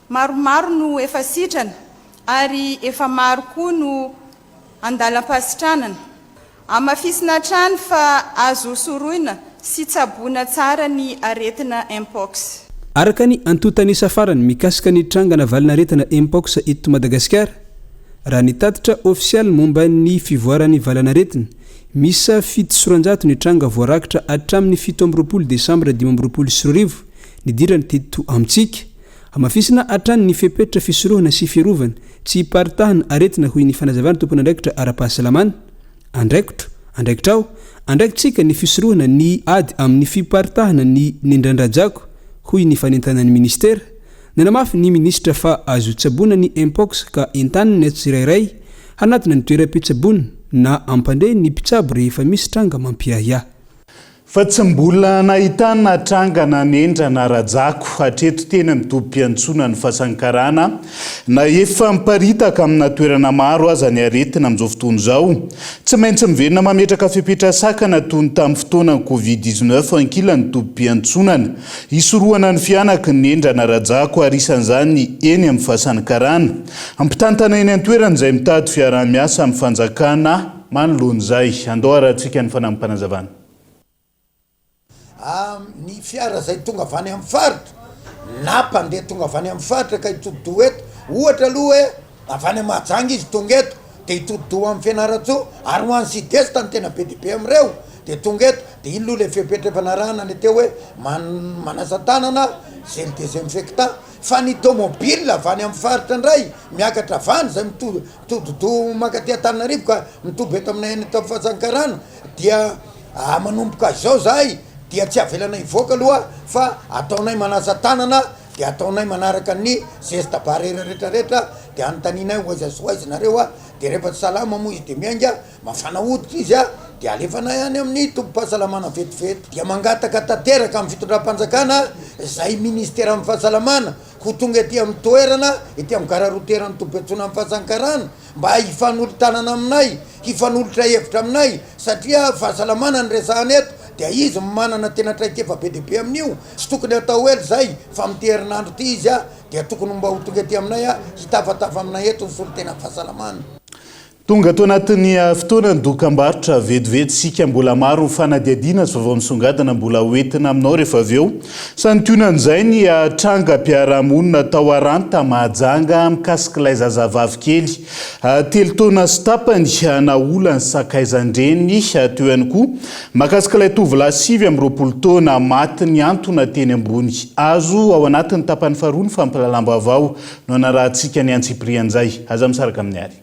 maromaro no efa sitrana ary efa maro koa no andalam-pahasitranana. Hamafisina hatrany fa azo sorohina sy tsaboina tsara ny aretina Mpox. Araka ny antontan'isa farany mikasika ny trangana valin'aretina Mpox eto Madagasikara, raha ny tatitra ofisialy momba ny fivoaran'ny valan'aretina, miisa 207 ny tranga voarakitra hatramin'ny 27 desambra 2025 nidirany teto amintsika. Hamafisina hatrany ny fepetra fisorohana sy fiarovana tsy hiparitahana aretina hoy ny fanazavan'ny tompon'andraikitra ara-pahasalamana. Andraikitro, andraikitrao, andraikitsika ny fisorohana ny ady amin'ny fiparitahana ny nendran-drajako, hoy ny fanentanan'ny minisitera. Nanamafy ny minisitra fa azo tsaboina ny Mpox ka entaniny ny tsirairay hanatona ny toeram-pitsaboana na hampandre ny mpitsabo rehefa misy tranga mampiahiahy. Fa tsy mbola nahitana tranga nanendrana rajako hatreto teny amin'ny tobim-piantsonan'ny Fasankarana na efa miparitaka amina toerana maro aza ny aretina amin'izao fotoana izao. Tsy maintsy miverina mametraka fepetra sakana toy ny tamin'ny fotoanan'ny Covid 19 ankilan'ny tobim-piantsonana hisorohana ny fihanaky ny nendrana rajako ary isan'izany eny amin'ny Fasankarana. Mpitantana eny an-toerana izay mitady fiaraha-miasa amin'ny fanjakana Manoloana izay, andao harahantsika ny fanampim-panazavana. Ny fiara izay tonga avy any amin'ny faritra na mpandeha tonga avy any amin'ny faritra ka hitodi-doha eto, ohatra aloha hoe avy any Mahajanga izy tonga eto dia hitodi-doha any Fianarantsoa ary ho any Sud Est no tena be dia be amin'ireo dia tonga eto dia iny aloha ilay fepetra efa narahana ny teo hoe manasa tanana, gel désinfectant fa ny tomobile avy any amin'ny faritra indray miakatra avy any izay Mitodi-doha mankaty Antananarivo ka mitoby eto aminay any Fasankarana dia manomboka izao zahay dia tsy avelanay hivoaka aloha fa ataonay manasa tanana dia ataonay manaraka ny geste barrière rehetra rehetra dia anontanianay ho aiza sy ho aiza nareo a dia rehefa tsy salama moa izy dia miainga mafana hoditra izy a dia alefanay any amin'ny tobim-pahasalamana vetivety dia mangataka tanteraka amin'ny fitondram-panjakana izay ministeran'ny fahasalamana Ho tonga ety amin'ny toerana, ety amin'ny gara roteran'ny toby-piantsonan'ny Fasankarana, mba hifanolo-tanana aminay, hifanolotra hevitra aminay, satria fahasalamana no resahana eto, dia izy no manana tena traikefa be dia be amin'io, tsy tokony hatao ela izay, fa amin'ity herinandro ity izy dia tokony mba ho tonga ety aminay hitafatafa aminay eto ny solontenan'ny fahasalamana. Tonga ato anatin'ny fotoana ny dokambarotra vetivety isika mbola maro ny fanadihadiana sy vaovao misongadina mbola ho entina aminao rehefa avy eo. Santionan'izay ny trangam-piarahamonina tao Aranta Mahajanga mikasik'ilay zazavavy kely telo taona sy tapany naolan'ny sakaizan-dreniny teo ihany koa mahakasik'ilay tovolahy 29 taona maty nihantona teny ambony hazo ao anatin'ny tapany faharoa ny fampahalalam-baovao no anarahantsika ny antsipirian'izay. Aza misaraka amin'ny ary.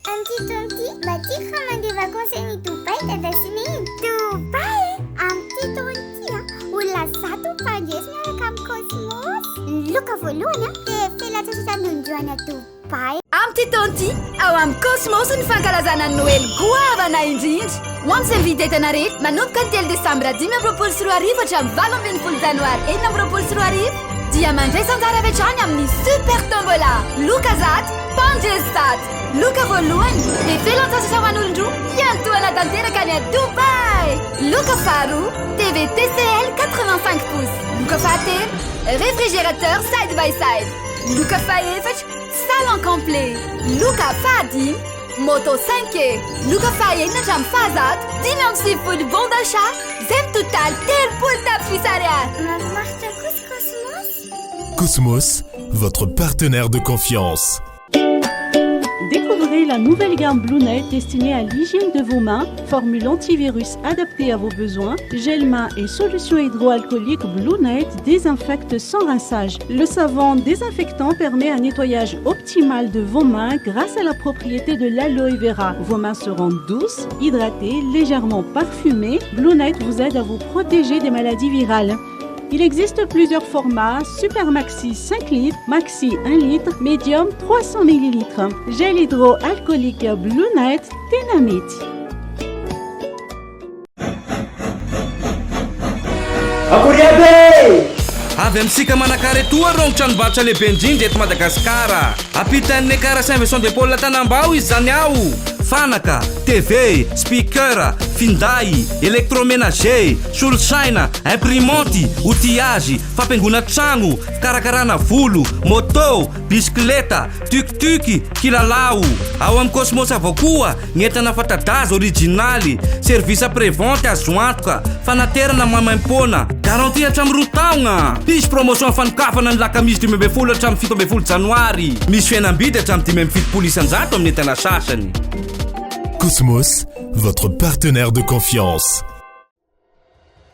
Amin'ity taona ity, mba tiako raha mandeha vacances any Dubaï dada sy neny. Dubaï? Amin'ity taona ity an, olona zato mpandresy miaraka amin'ny Cosmos. Ny loka voalohany an, dia felatra sisa any Dubaï. Amin'ity taona ity, ao amin'ny Cosmos ny fankalazana ny Noely goavana indrindra. Ho an'izay mividy entana rehetra, manomboka ny telo desambra 2025 hatramin'ny 18 janoary 2026, dia mandraisa anjara avy hatrany amin'ny Super Tombola! Loka zato, mpandresy zato! Loka voalohany, dia felan-tsasatra ho an'olon-droa hiantohana tanteraka any Dubaï! Loka faharoa, TV TCL 85 pouces. Loka fahatelo, réfrigérateur side by side. Loka fahefatra, salon complet. Loka fahadimy, moto 5 e. Loka fahenina hatramin'ny fahazato, 95 bon d'achat, izay mitotaly 30 tapitrisa ariary. Mahafinaritra kosa Cosmos. Cosmos, votre partenaire de confiance. Découvrez la nouvelle gamme Blue Night destinée à l'hygiène de vos mains, formule antivirus adaptée à vos besoins, gel main et solution hydroalcoolique Blue Night désinfecte sans rinçage. Le savon désinfectant permet un nettoyage optimal de vos mains grâce à la propriété de l'aloe vera. Vos mains seront douces, hydratées, légèrement parfumées. Blue Night vous aide à vous protéger des maladies virales. Il existe plusieurs formats, Super Maxi 5 litres, Maxi 1 litre, Medium 300 ml. Gel hydroalcoolique Blue Night Tenamit. Akory aby e! Avy amintsika Manakara etoa reo ny tranombarotra lehibe indrindra eto Madagasikara. Ampitan'ny Ekar Saint Vincent de Paul Tanambao izy izany ao. Fanaka, TV, speaker, finday, électroménager, solosaina, imprimante, outillage, fampihaingoana tragno, fikarakarana volo, moto, bisikileta, tuc tuc, kilalao. Ao amin'ny Cosmos avokoa ny entana fanta-daza orijinaly, service après vente azo antoka, fanaterana maimaimpoana, garantie hatramin'ny roa taogna. Hisy promotion fanokafana ny lakamisy 15 hatramin'ny 17 janoary. Misy fihenam-bidy hatramin'ny 75% amin'ny entana sasany. Cosmos, votre partenaire de confiance.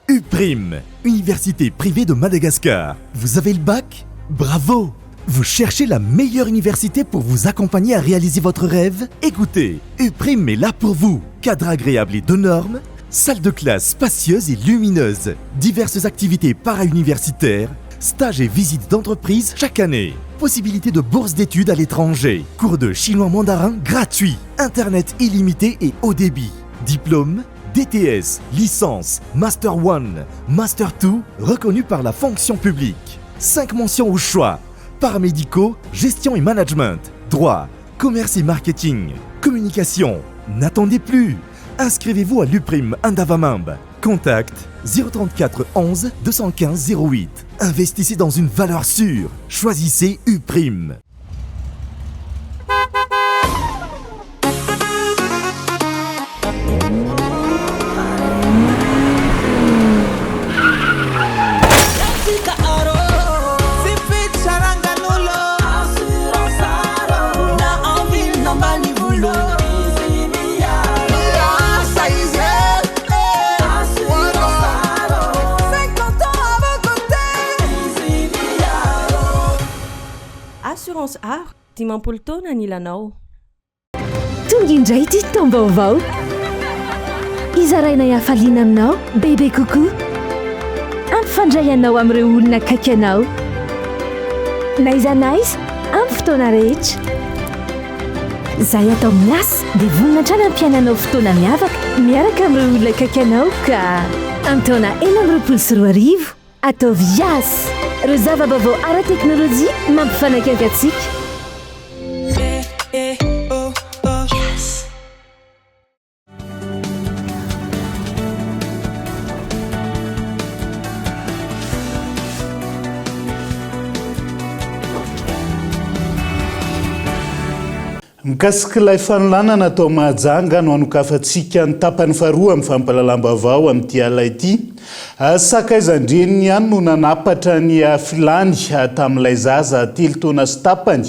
UPRIM, Université privée de Madagascar. Vous avez le bac Bravo Vous cherchez la meilleure université pour vous accompagner à réaliser votre rêve Écoutez, UPRIM est là pour vous. Cadre agréable et de normes, salle de classe spacieuse et lumineuse, diverses activités para-universitaires, stages et visites d'entreprise chaque année. Possibilité de bourse d'études à l'étranger, cours de chinois mandarin gratuit, internet illimité et haut débit, diplôme, DTS, licence, Master 1, Master 2, reconnu par la fonction publique. 5 mentions au choix. Paramédicaux, gestion et management, droit, commerce et marketing, communication. N'attendez plus. Inscrivez-vous à l'UPRIM Andavamamba. Contact 034 11 215 08. Investissez dans une valeur sûre. Choisissez UPRIM. Assurance Aro, 50 taona anilanao. Tonga indray ity taom-baovao. Hizarainay hafaliana aminao bebe kokoa. Hampifandray anao amin'ireo olona akaiky anao. N'aiza n'aiza, amin'ny fotoana rehetra. Izahay ato amin'ny Yas dia vonona hatrany hampiaina anao fotoana miavaka miaraka amin'ireo olona akaiky anao ka amin'ny taona 2026. Ataovy Yas! Ireo zava-baovao ara-teknolojia mampifanakaiky antsika. Mikasika ilay fanolanana tao Mahajanga no hanokafantsika ny tapany faharoa amin'ny fampahalalam-baovao amin'ity alina ity. Sakaizan-dreniny ihany no nanapatra ny filany tamin'ilay zaza telo taona sy tapany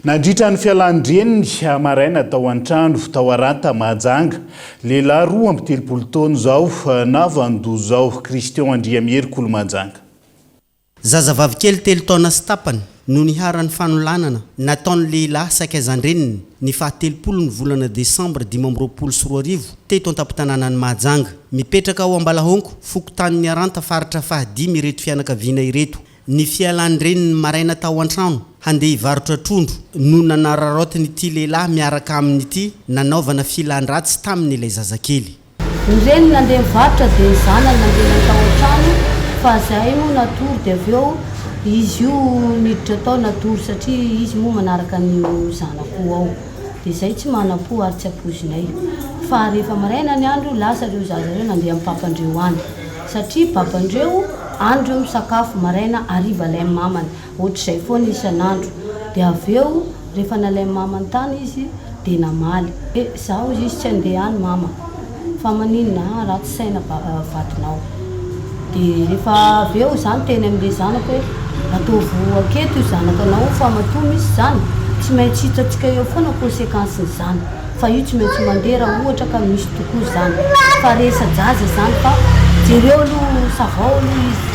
nandritra ny fialan-dreniny maraina tao an-trano tao Aranta Mahajanga. Lehilahy 32 taona izao nahavanon-doza izao, Christian Andriamihery Kolomajanga. Zazavavy kely telo taona sy tapany no niharan'ny fanolanana nataon'ny lehilahy sakaizan-dreniny ny fahatelopolo ny volana desambra 2025 teto an-tampon-tanànan'i Mahajanga. Mipetraka ao Ambalahonko, fokontanin'i Aranta faritra fahadimy ireto fianakaviana ireto. Ny fialan-dreniny maraina tao an-trano handeha hivarotra trondro no nanararaotin'ity lehilahy miaraka aminy ity nanaovana filan-dratsy taminy ilay zazakely. Ny reniny nandeha nivarotra dia ny zanany navelany tao an-trano fa zahay moa natory dia avy eo izy io niditra tao natory satria izy moa manaraka an'io zanako io ao dia zay tsy manam-po ary tsy ampoizinay fa rehefa maraina ny andro lasa ireo zaza ireo nandeha amin'ny papandreo any satria papandreo any reo misakafo maraina hariva alain'ny mamany Ohatr'izay foana isan'andro. Dia avy eo rehefa nalain'i mamany tany izy dia namaly hoe za hozy izy tsy handeha any mama fa maninona ah ratsy saina vadinao. Dia rehefa avy eo za niteny amin'ilay zanako hoe ataovy aketo io zanakanao io fa matoa misy izany tsy maintsy hitantsika eo foana consequence-n'izany fa io tsy maintsy mandeha raha ohatra ka misy tokoa izany fa resa-jaza izany fa jereo aloha savao aloha izy.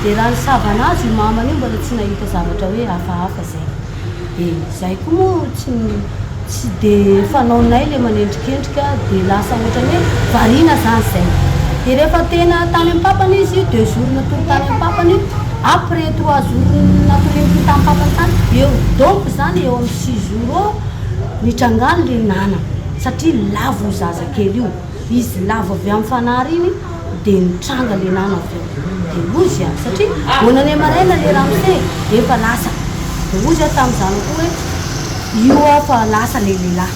Dia raha nisava anazy io mamany io mbola tsy nahita zavatra hoe hafahafa zay. Dia zay koa moa tsy tsy dia fanaonay le manendrikendrika dia lasa ohatrany hoe variana zany zay. Dia rehefa tena tany amin'ny papany izy, deux jours natory tany amin'ny papany, après trois jours natoriany tamin'ny papany tany, eo donc zany eo amin'ny six jours eo nitrangany le nana satria lavo io zazakely io. Izy lavo avy amin'ny fanary iny. Dia nitranga le nano avy eo. Dia hozy aho, satria vao nandeha maraina le ramose dia efa lasa. Dia hozy aho tamin'ny zanako hoe io aho fa lasa le lehilahy.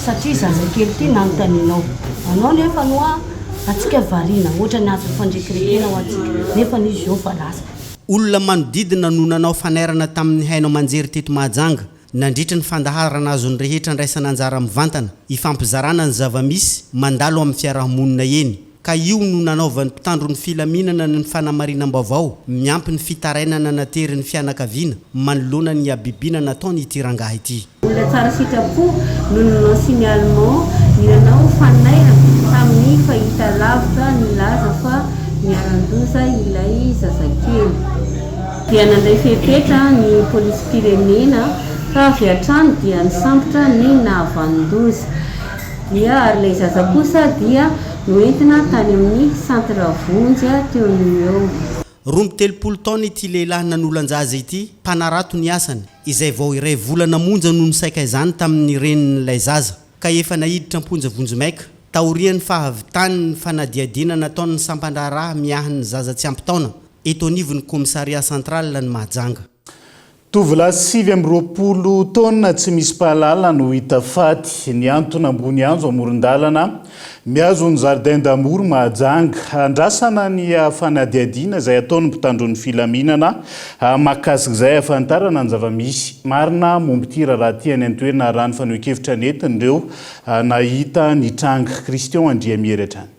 Satria zazakely ity nanontanianao. Anao nefa no a, antsika variana, ohatran'ny azo fandrekirekena ho antsika, nefa izy izao fa lasa. Olona manodidina no nanao fanairana tamin'ny haino aman-jery teto Mahajanga nandritra ny fandaharana azon'ny rehetra andraisana anjara mivantana ifampizarana ny zava-misy mandalo amin'ny fiarahamonina eny ka io no nanaovan'ny mpitandro ny filaminana ny fanamarinam-baovao miampy ny fitarainana naterin'ny fianakaviana manoloana ny habibiana nataon'ity rangahy ity. Olona tsara sitrapo no nanao signalement, ny nanao fanairana tamin'ny fahitalavitra nilaza fa niharan-doza ilay zazakely. Dia nandray fepetra ny polisim-pirenena ka avy hatrany dia nisambotra ny nahavanon-doza. Dia ary ilay zaza kosa dia noentina tany amin'ny centre vonjy teo noho eo. 32 taona ity lehilahy nanolan-jaza ity, mpanarato ny asany, izay vao iray volana monja no nisaika izany tamin'ny renin'ilay zaza, ka efa naiditra am-ponja vonjimaika, taorian'ny fahavitan'ny fanadihadiana nataon'ny sampan-draharaha miahy ny zaza tsy ampy taona, eto anivon'ny Commissariat Central ny Mahajanga. Tovolahy 29 taona tsy misy mpahalala no hita faty nihantona ambony hazo amoron-dalana mihazo ny Jardin d'Amour Mahajanga. Andrasana ny fanadihadiana izay ataon'ny mpitandro ny filaminana mahakasika izay hahafantarana ny zava-misy marina momba ity raharaha ity any an-toerana raha ny fanehoan-kevitra nentin'ireo nahita ny tranga. Christian Andriamihery hatrany.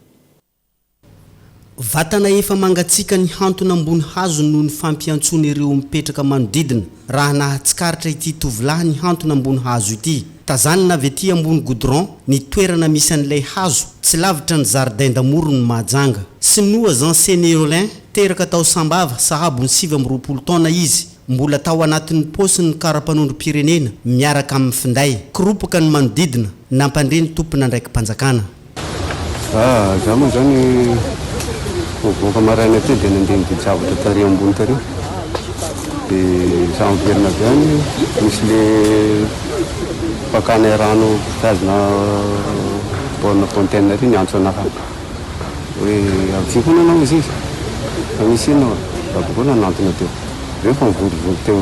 Vatana efa mangatsiaka nihantona ambony hazo noho ny fampiantsoan'ireo mipetraka manodidina raha nahatsikaritra ity tovolahy nihantona ambony hazo ity. Tazanina avy aty ambony goudron ny toerana misy an'ilay hazo, tsy lavitra ny jardin d'amour ny Mahajanga. Sinoa Jean Seneolin, teraka tao Sambava, sahabo ny 29 taona izy, mbola tao anatin'ny paosiny ny kara-panondrom-pirenena miaraka amin'ny finday. Koropoka ny manodidina, nampandre ny tompon'andraiki-panjakana. Za, za moa zany vao voaka maraina teo dia nandeha nividy zavatra tary ambony tary dia za miverina avy any misy le fakanay rano mpitazona borne fontaine ry niantso anahy hoe avy hono ianao izy izy fa misy inona hoa za koa nanantona teo reo fa nivorivory teo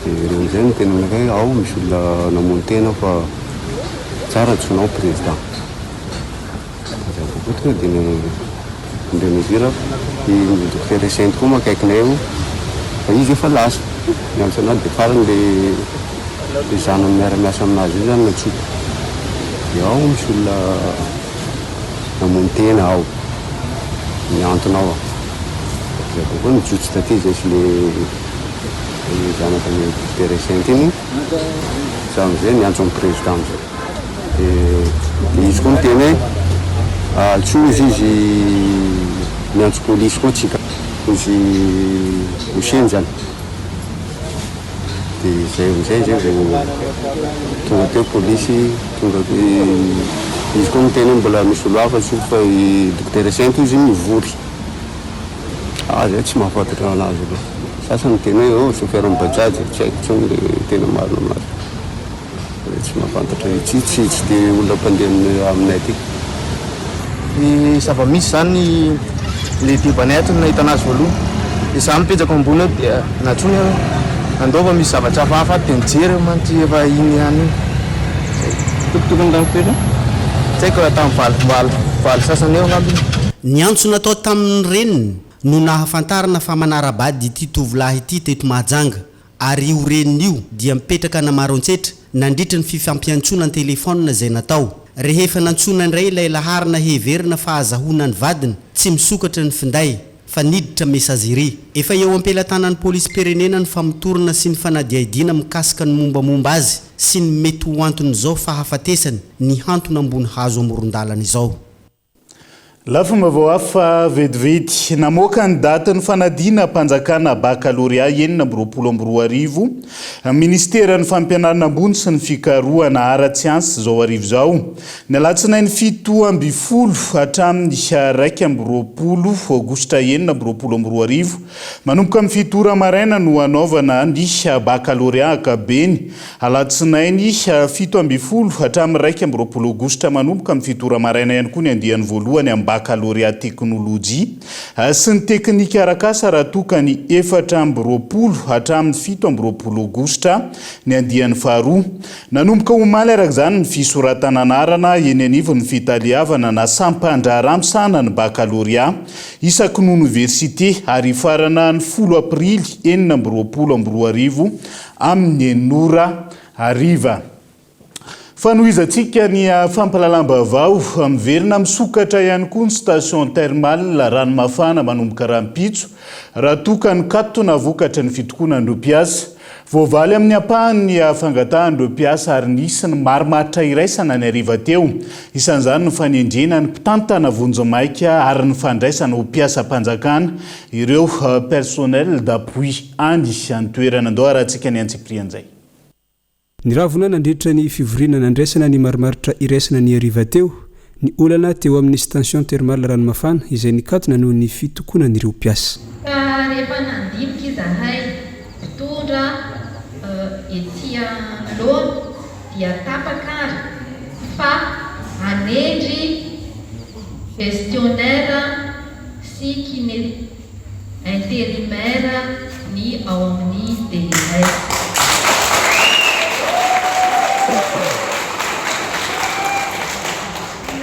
dia reo amizay niteny aminakahy hoe ao misy olona namono tena fa Tsara antsoinao président. Aza kokoa tonga dia nandray mesure aho. I docteur Essente koa moa akaikinay eo fa izy efa lasa. Niantso anahy dia farany le le zanany miara-miasa aminazy io zany nantsoiko. Dia ao misy olona namono tena ao. Nihantona ao. Dia avy eo koa nijotso taty zay sy le le zanakany docteur Essente iny. Za amizay niantso ny président amizay de izy koa niteny hoe antsoy ozy izy miantso polisy koa tsika ozy Hoseny zany de zay amizay zay vao tonga teo polisy tonga izy koa niteny hoe mbola misy olo hafa antsoiko fa i docteur Sento ozy mivory. Ah zay tsy mahafantatra anazy aloha. Sasany miteny hoe oh chauffeur ny bajaj, tsy haiko intsony le tena marina aminazy. Zay tsy mahafantatra ity tsy tsy de olona mpandeha amin'ny aminay aty. Ny zava-misy zany le debanay ato no nahita anazy voalohany de za mipetraka ao ambony ao dia nantsoiny aho hoe andao fa misy zavatra hafahafa ato de nijery aho mantsy efa iny ihany iny. Zay. Tokotokony tamin'ny firy? Tsy haiko raha tamin'ny valo valo valo sasany eo angamba iny. Ny antso natao tamin'ny reniny no nahafantarana fa manara-bady ity tovolahy ity teto Mahajanga ary io reniny io dia mipetraka any Maroantsetra nandritra ny fifampiantsoana an-telefaonina izay natao. Rehefa nantsoina indray ilay laharana heverina fa azahoana ny vadiny, tsy misokatra ny finday fa niditra messagerie. Efa eo am-pelatanan'ny polisim-pirenena ny famotorana sy ny fanadihaidiana mikasika ny mombamomba azy sy ny mety ho anton'izao fahafatesany nihantona ambony hazo amoron-dalana izao. Lafim-baovao hafa vetivety. Namoaka ny datin'ny fanadinam-panjakana bakalorea 2026 ny Minisiteran'ny Fampianarana ambony sy ny fikarohana ara-tsiansa izao hariva izao. Ny alatsinainy 17 hatramin'ny 21 aogositra 2026, manomboka amin'ny 7 ora maraina no hanaovana ny bakalorea ankapobeny. Alatsinainy 17 hatramin'ny 21 aogositra manomboka amin'ny 7 ora maraina ihany koa ny andiany voalohany amin'ny bakalorea teknolojia sy ny teknika arak'asa raha toa ka ny 24 hatramin'ny 27 aogositra ny andiany faharoa. Nanomboka omaly araka izany ny fisoratana anarana eny anivon'ny fitaleavana na sampan-draharaha misahana ny bakalorea isaky ny oniversite ary hifarana ny folo aprily 2026 amin'ny enina ora hariva. Fanohizantsika ny fampahalalam-baovao, miverina misokatra ihany koa ny station thermale Ranomafana manomboka rahampitso raha toa ka nikatona vokatry ny fitokonan'ireo mpiasa. Voavaly amin'ny ampahany ny fangatahan'ireo mpiasa ary nisy ny marimaritra iraisana ny hariva teo. Isan'izany ny fanendrena ny mpitantana vonjimaika ary ny fandraisana ho mpiasam-panjakana ireo personnel d'appui any an-toerana. Andao harahantsika ny antsipirian'izay. Niravona nandritra ny fivoriana nandraisana ny marimaritra iraisana ny hariva teo, ny olana teo amin'ny station thermale Ranomafana izay nikatona noho ny fitokonan'ireo mpiasa. Ka rehefa nandinika izahay mpitondra ety anoloana dia tapaka ary fa hanendry gestionnaire sy kiné intérimaire ny ao amin'ny DRS.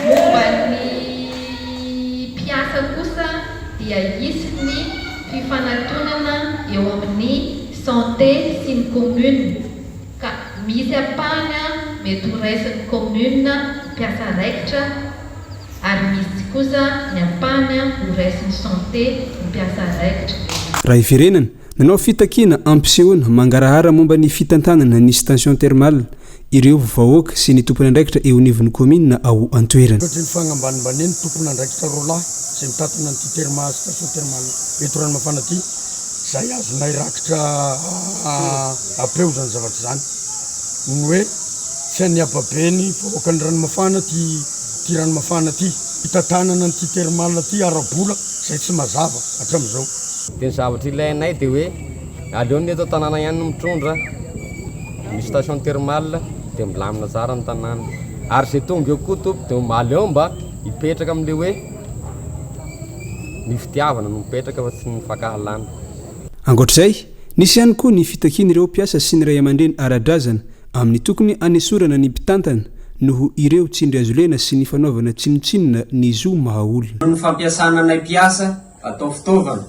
Momba ny mpiasa kosa dia hisy ny fifanatonana eo amin'ny santé sy ny commune ka misy ampahany mety ho raisin'ny commune mpiasa raikitra ary misy kosa ny ampahany ho raisin'ny santé ny mpiasa raikitra. Raha hiverenana, nanao fitakiana ampisehoana mangarahara momba ny fitantanana ny station thermale ireo vahoaka sy ny tompon'andraikitra eo anivon'ny kaominina ao an-toerana. Ankoatry ny fagnambanimbanian'ny tompon'andraikitra roalahy izay mitantana an'ity therma station thermale eto Ranomafana ity, izay azonay rakitra am-peo izany zavatra izany, ny hoe tsy an'ny hababeny vahoakan'i Ranomafana ity Ity ranomafana ity, fitantanana an'ity thermal ity ara-bola izay tsy mazava hatramin'izao. Dia ny zavatra ilainay dia hoe aleo ny eto an-tanàna ihany no mitondra, misy station thermale dia milamina tsara ny tanàna. Ary izay tonga eo koa tompoko dia aleo mba hipetraka amin'ilay hoe ny fitiavana no mipetraka fa tsy ny fankahalana. Ankoatra izay, nisy ihany koa ny fitakian'ireo mpiasa sy ny ray aman-dreny ara-drazana amin'ny tokony hanesorana ny mpitantana noho ireo tsindry hazolena sy ny fanaovana tsinontsinona ny zo maha olona. Noho ny fampiasana anay mpiasa atao fitaovana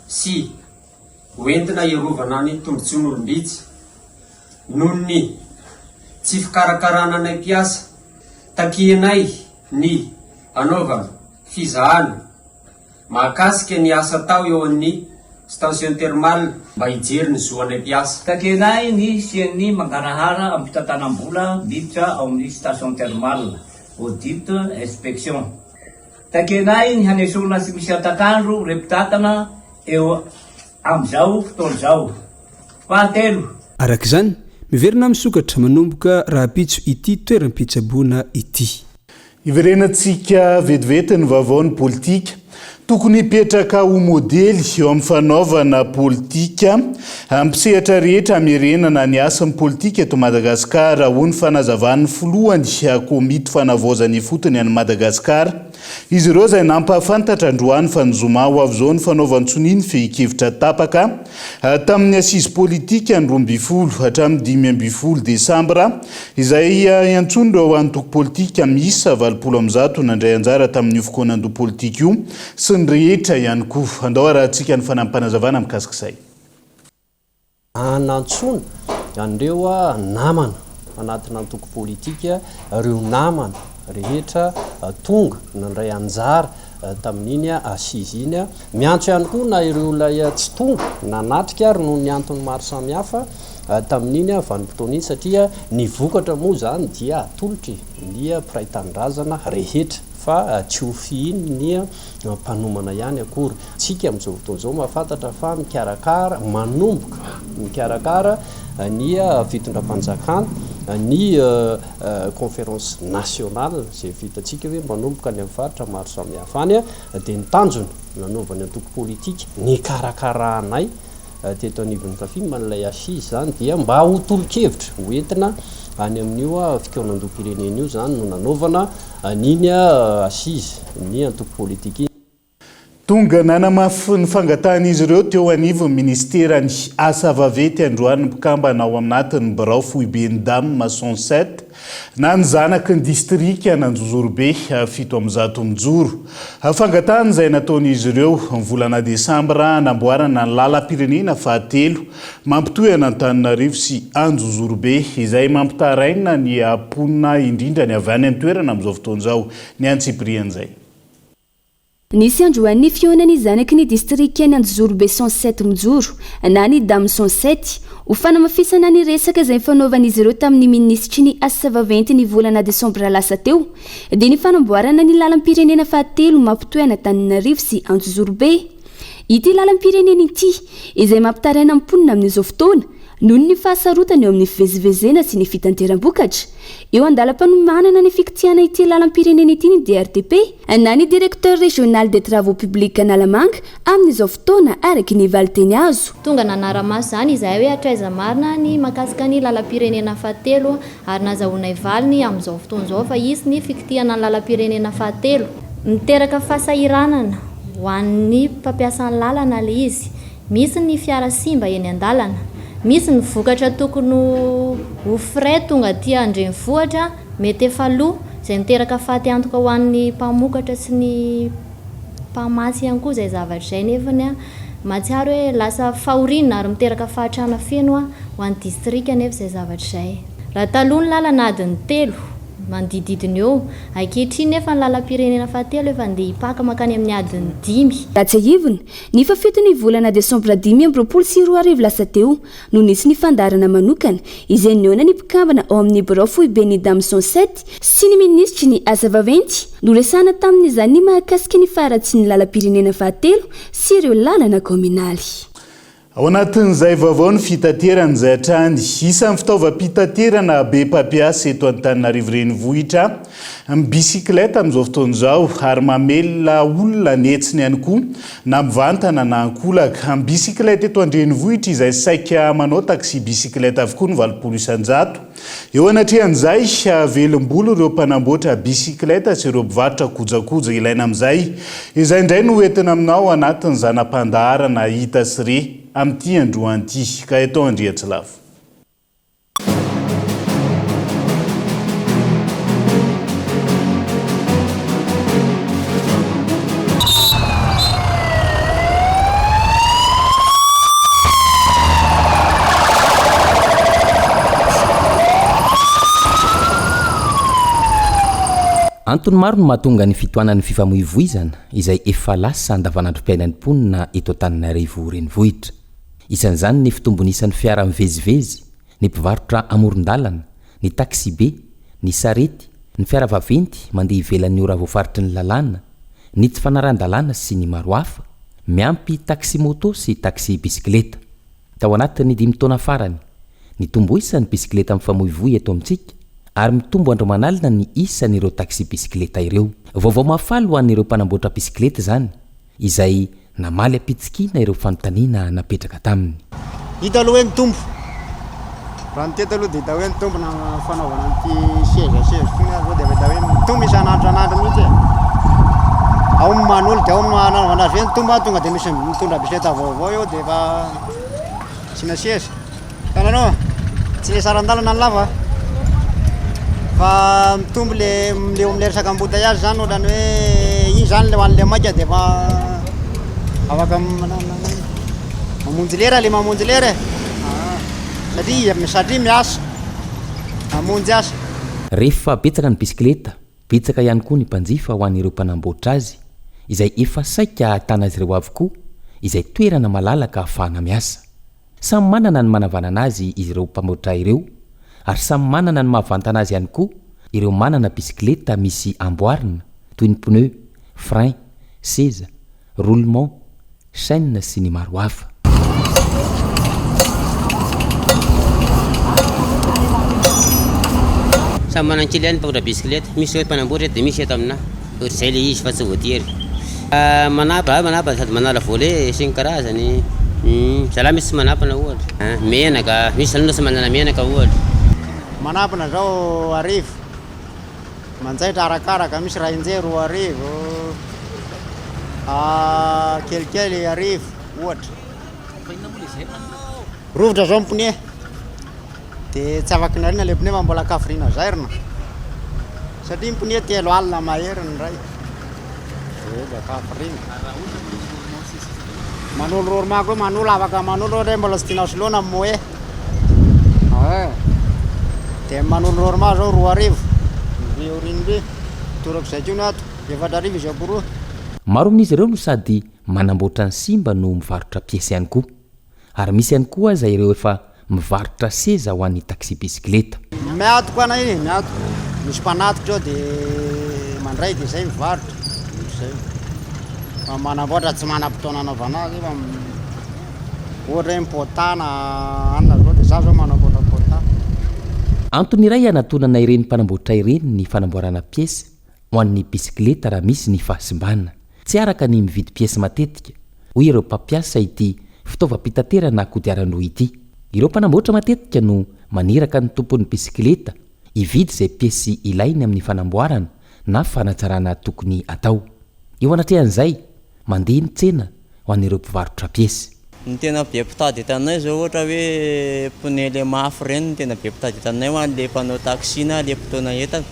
sy ho entina hiarovana ny tombotsoan'olom-bitsy, noho ny tsy fikarakarana anay mpiasa, takianay ny hanaovana fizahana Mahakasika ny asa atao eo amin'ny station thermale mba hijery ny zo anay mpiasa. Takianay ny hisian'ny mangarahara amin'ny fitantanam-bola miditra ao amin'ny station thermale, audit, inspection. Takianay ny hanesorana tsy misy hatak'andro ireo mpitantana eo amin'izao fotoana izao. Fahatelo. Araka izany, miverina misokatra manomboka rahampitso ity toeram-pitsaboana ity. Hiverenantsika vetivety ny vaovaon'ny politika. Tokony hipetraka ho modely eo amin'ny fanaovana politika mpisehatra rehetra hamerenana ny hasin'ny politika eto Madagasikara, hoy ny fanazavan'ny filohan'ny komity fanavaozana ifotony an'i Madagasikara. Izy ireo izay nampahafantatra androany fa ny zoma ho avy izao ny fanaovan-tsonia ny fehin-kevitra tapaka tamin'ny assise politika ny 12 hatramin'ny 15 desambra izay iantsoan'ireo antoko politika miisa 180 nandray anjara tamin'io fikaonandoha politika io sy ny rehetra ihany koa. Andao harahantsika ny fanampim-panazavana mikasika izay. Nantsoina an'ireo namana anatina antoko politika, ireo namana rehetra tonga nandray anjara tamin'iny assise iny. Miantso ihany koa na ireo ilay tsy tonga nanatrika ary noho ny antony maro samihafa tamin'iny vanim-potoana iny satria ny vokatra moa izany dia atolotry ny mpiray tanindrazana rehetra. fa tsy ho fihinin'ny mpanomana ihany akory. Tsika amin'izao fotoana izao mahafantatra fa mikarakara, manomboka mikarakara ny fitondram-panjakana ny conférence nationale izay vitantsika hoe manomboka any amin'ny faritra maro samihafa any dia ny tanjona nanaovan'ny antoko politika nikarakaranay teto anivon'ny Cafim an'ilay assise izany dia mba ho tolo-kevitra ho entina any amin'io fikaonandoham-pirenena io izany no nanaovana an'iny assise ny antoko politika iny. Tonga nanamafy ny fangatahan'izy ireo teo anivon'ny minisiteran'ny Asa vaventy androany ny mpikambana ao anatin'ny birao foiben'ny Dam 107 na ny zanaky ny distrikan'Anjozorobe 107 mijoro. Fangatahana izay nataon'izy ireo ny volana desambra hanamboarana ny lalam-pirenena fahatelo mampitohy an'Antananarivo sy Anjozorobe izay mampitaraina ny mponina indrindra ny avy any an-toerana amin'izao fotoana izao ny antsipirian'izay. Nisy androany ny fihaonan'ny zanaky ny distrikan'i Anjozorobe 107 mijoro na ny Dam 107 ho fanamafisana ny resaka izay nifanaovan'izy ireo tamin'ny minisitry ny asa vaventy ny volana desambra lasa teo dia ny fanamboarana ny lalam-pirenena fahatelo mampitohy an'Antananarivo sy Anjozorobe. Ity lalam-pirenena ity izay mampitaraina ny mponina amin'izao fotoana noho ny fahasarotana eo amin'ny fivezivezena sy ny fitanteram-bokatra. Eo an-dalam-panomanana ny fikitihana ity lalam-pirenena ity ny DRTP na ny Directeur Régional des Travaux Publics Analamanga amin'izao fotoana araka ny valinteny azo. Tonga nanara-maso izany izahay hoe hatraiza marina ny mahakasika ny lalam-pirenena fahatelo ary nazahoanay valiny amin'izao fotoana izao fa hisy ny fikitihana ny lalam-pirenena fahatelo. Miteraka fahasahiranana ho an'ny mpampiasa ny lalana ilay izy. Misy ny fiara simba eny an-dalana. Misy ny vokatra tokony ho frais tonga aty an-drenivohitra mety efa lo, izay miteraka faty antoka ho an'ny mpamokatra sy ny mpamatsy ihany koa izay zavatra izay nefany mahatsiaro hoe lasa fahoriana ary miteraka fahantrana feno ho an'ny distrika nefa izay zavatra izay. Raha taloha ny lalana adiny telo manodidididina eo, ankehitriny nefa ny lalam-pirenena fahatelo efa andeha hipaka mankany amin'ny adiny dimy. Raha tsiahivina, Ny fahafito ny volana desambra 2025 lasa teo no nisy ny fandaharana manokana izay nihaona ny mpikambana ao amin'ny birao foiben'ny Damson 7 sy ny minisitry ny asa vaventy. Noresahana tamin'izany ny mahakasika ny faharatsian'ny lalam-pirenena fahatelo sy ireo lalana kaominaly. Ao anatin'izay vaovao ny fitaterana izay hatrany. Isan'ny fitaovam-pitaterana be mpampiasa eto Antananarivo Renivohitra ny bisikileta amin'izao fotoana izao ary mamelona olona an'hetsiny ihany koa na mivantana na ankolaka. Ny bisikileta eto an-drenivohitra izay saika manao taxi-bisikileta avokoa ny 80%. Eo anatrehan'izay, velom-bolo ireo mpanamboatra bisikileta sy ireo mpivarotra kojakoja ilaina amin'izay. Izay indray no hoentina aminao anatin'ny zana-pandaharana hita sy re amin'ity androany ity. Gaëtan Andriatsilavo. Antony maro no mahatonga ny fitohanan'ny fifamoivoizana izay efa lasa andavanandrom-piainan'ny mponina eto Antananarivo Renivohitra. Isan'izany ny fitombon'isan'ny fiara mivezivezy, ny mpivarotra amoron-dalana, ny taksibe, ny sarety, ny fiara vaventy mandeha ivelan'ny ora voafaritry ny lalàna, ny tsy fanarahan-dalàna sy ny maro hafa, miampy taxi-moto sy taxi-bisikileta. Tao anatin'ny dimy taona farany, nitombo isa ny bisikileta mifamoivoy eto amintsika ary mitombo andro aman'alina ny isan'ireo taxi-bisikileta ireo. Vaovao mahafaly ho an'ireo mpanamboatra bisikileta izany, izay Namaly am-pitsikiana ireo fanontaniana napetraka taminy. Hita aloha hoe nitombo. Raha ny teto aloha dia hita hoe nitombo na fanaovana an'ity seza seza itony aza zao dia efa hita hoe mitombo isan'andro isan'andro mihitsy e. Ao ny manolo dia ao ny manaovana azy hoe nitombo tonga dia misy mitondra bisikileta vaovao eo dia efa asiana seza. Hitanareo? Tsy le saran-dalana ny lava fa mitombo le le eo am'le resaka embouteillage zany ohatran'ny hoe iny zany le ho an'le maika de efa afaka mamonjy lera le mamonjy lera e, satria satria miasa, mamonjy asa. Rehefa betsaka ny bisikileta, betsaka ihany koa ny mpanjifa ho an'ireo mpanamboatra azy, izay efa saika ahitana azy ireo avokoa, izay toerana malalaka ahafahana miasa. Samy manana ny manavanana azy ireo mpamoatra ireo ary samy manana ny mahavantana azy ihany koa ireo manana bisikileta misy amboarina toy ny pneu, frein, seza, roulement, chaîne sy ny maro hafa. Samy manan-kely ihany ny mpamboatra bisikileta. Misy zao mpanamboatra eto dia misy eto aminà. Ohatr'izay ilay izy fa tsy voatery. Manapa, manapa sady manala volet sy ny karazany. Zalahy misy tsy manapana ohatra. Menaka, misy zany aloha tsy manana menaka ohatra. Manapana zao arivo. Manjaitra arakaraka, misy rainjery 2000, kelikely arivo ohatra. Rovitra zao ny pneu, de tsy afaky nariana le pneu fa mbola kafirina zairina satria ny pneu 30 mahery ny iray de mba kafirina. Manolo rorma koa manolo afaka manolo ohatra hoe mbola tsy tianao soloina ny moe eh de manolo rorma zao 2000 ny aoriana ndry torak'izay koa ny ato 4000 izy akoho roa. Maro amin'izy ireo no sady manamboatra ny simba no mivarotra piesy ihany koa. Ary misy ihany koa aza ireo efa mivarotra seza ho an'ny taxi-bisikileta. Miatoka anay e, miatoka. Misy mpanatitra eo dia mandray dia izay mivarotra. Ohatr'izay. Fa manamboatra tsy manam-potoana anaovana azy fa ohatra hoe mi-pota na anona zao dia za zao manamboatra pota. Antony iray hanatonana ireny mpanamboatra ireny ny fanamboarana pièces ho an'ny bisikileta raha misy ny fahasimbana. Tsy araka ny mividy pièces matetika, hoy ireo mpampiasa ity fitaovam-pitaterana kodiaran-droa ity. Ireo mpanamboatra matetika no maniraka ny tompon'ny bisikileta hividy izay pièces ilainy amin'ny fanamboarana na fanatsarana tokony atao. Eo anatrehan'izay, mandeha ny tsena ho an'ireo mpivarotra piesy. Ny tena be mpitady eto aminay zao ohatra hoe pneu le mafy ireny no tena be mpitady eto aminay ho an'le mpanao taxi na le mpitaona entana.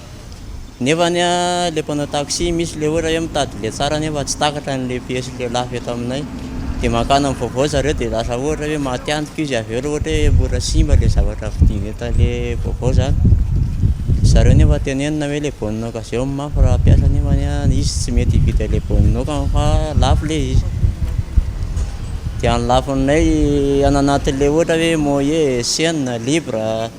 Nefany le mpanao taxi misy le ohatra hoe mitady le tsara nefa tsy takatra an'le piesy le lafo eto aminay. De mankany amin'ny vaovao zareo de lasa ohatra hoe maty antoka izy avy eo raha ohatra hoe mora simba le zavatra vidiana eto le vaovao zany. Zareo nefa tenenina hoe le bonne occasion mafy raha hampiasa nefa izy tsy mety hividy an'le bonne occasion fa lafo le izy. Dia ny lafonay any anatin'le ohatra hoe Moyer, Sena, Libre,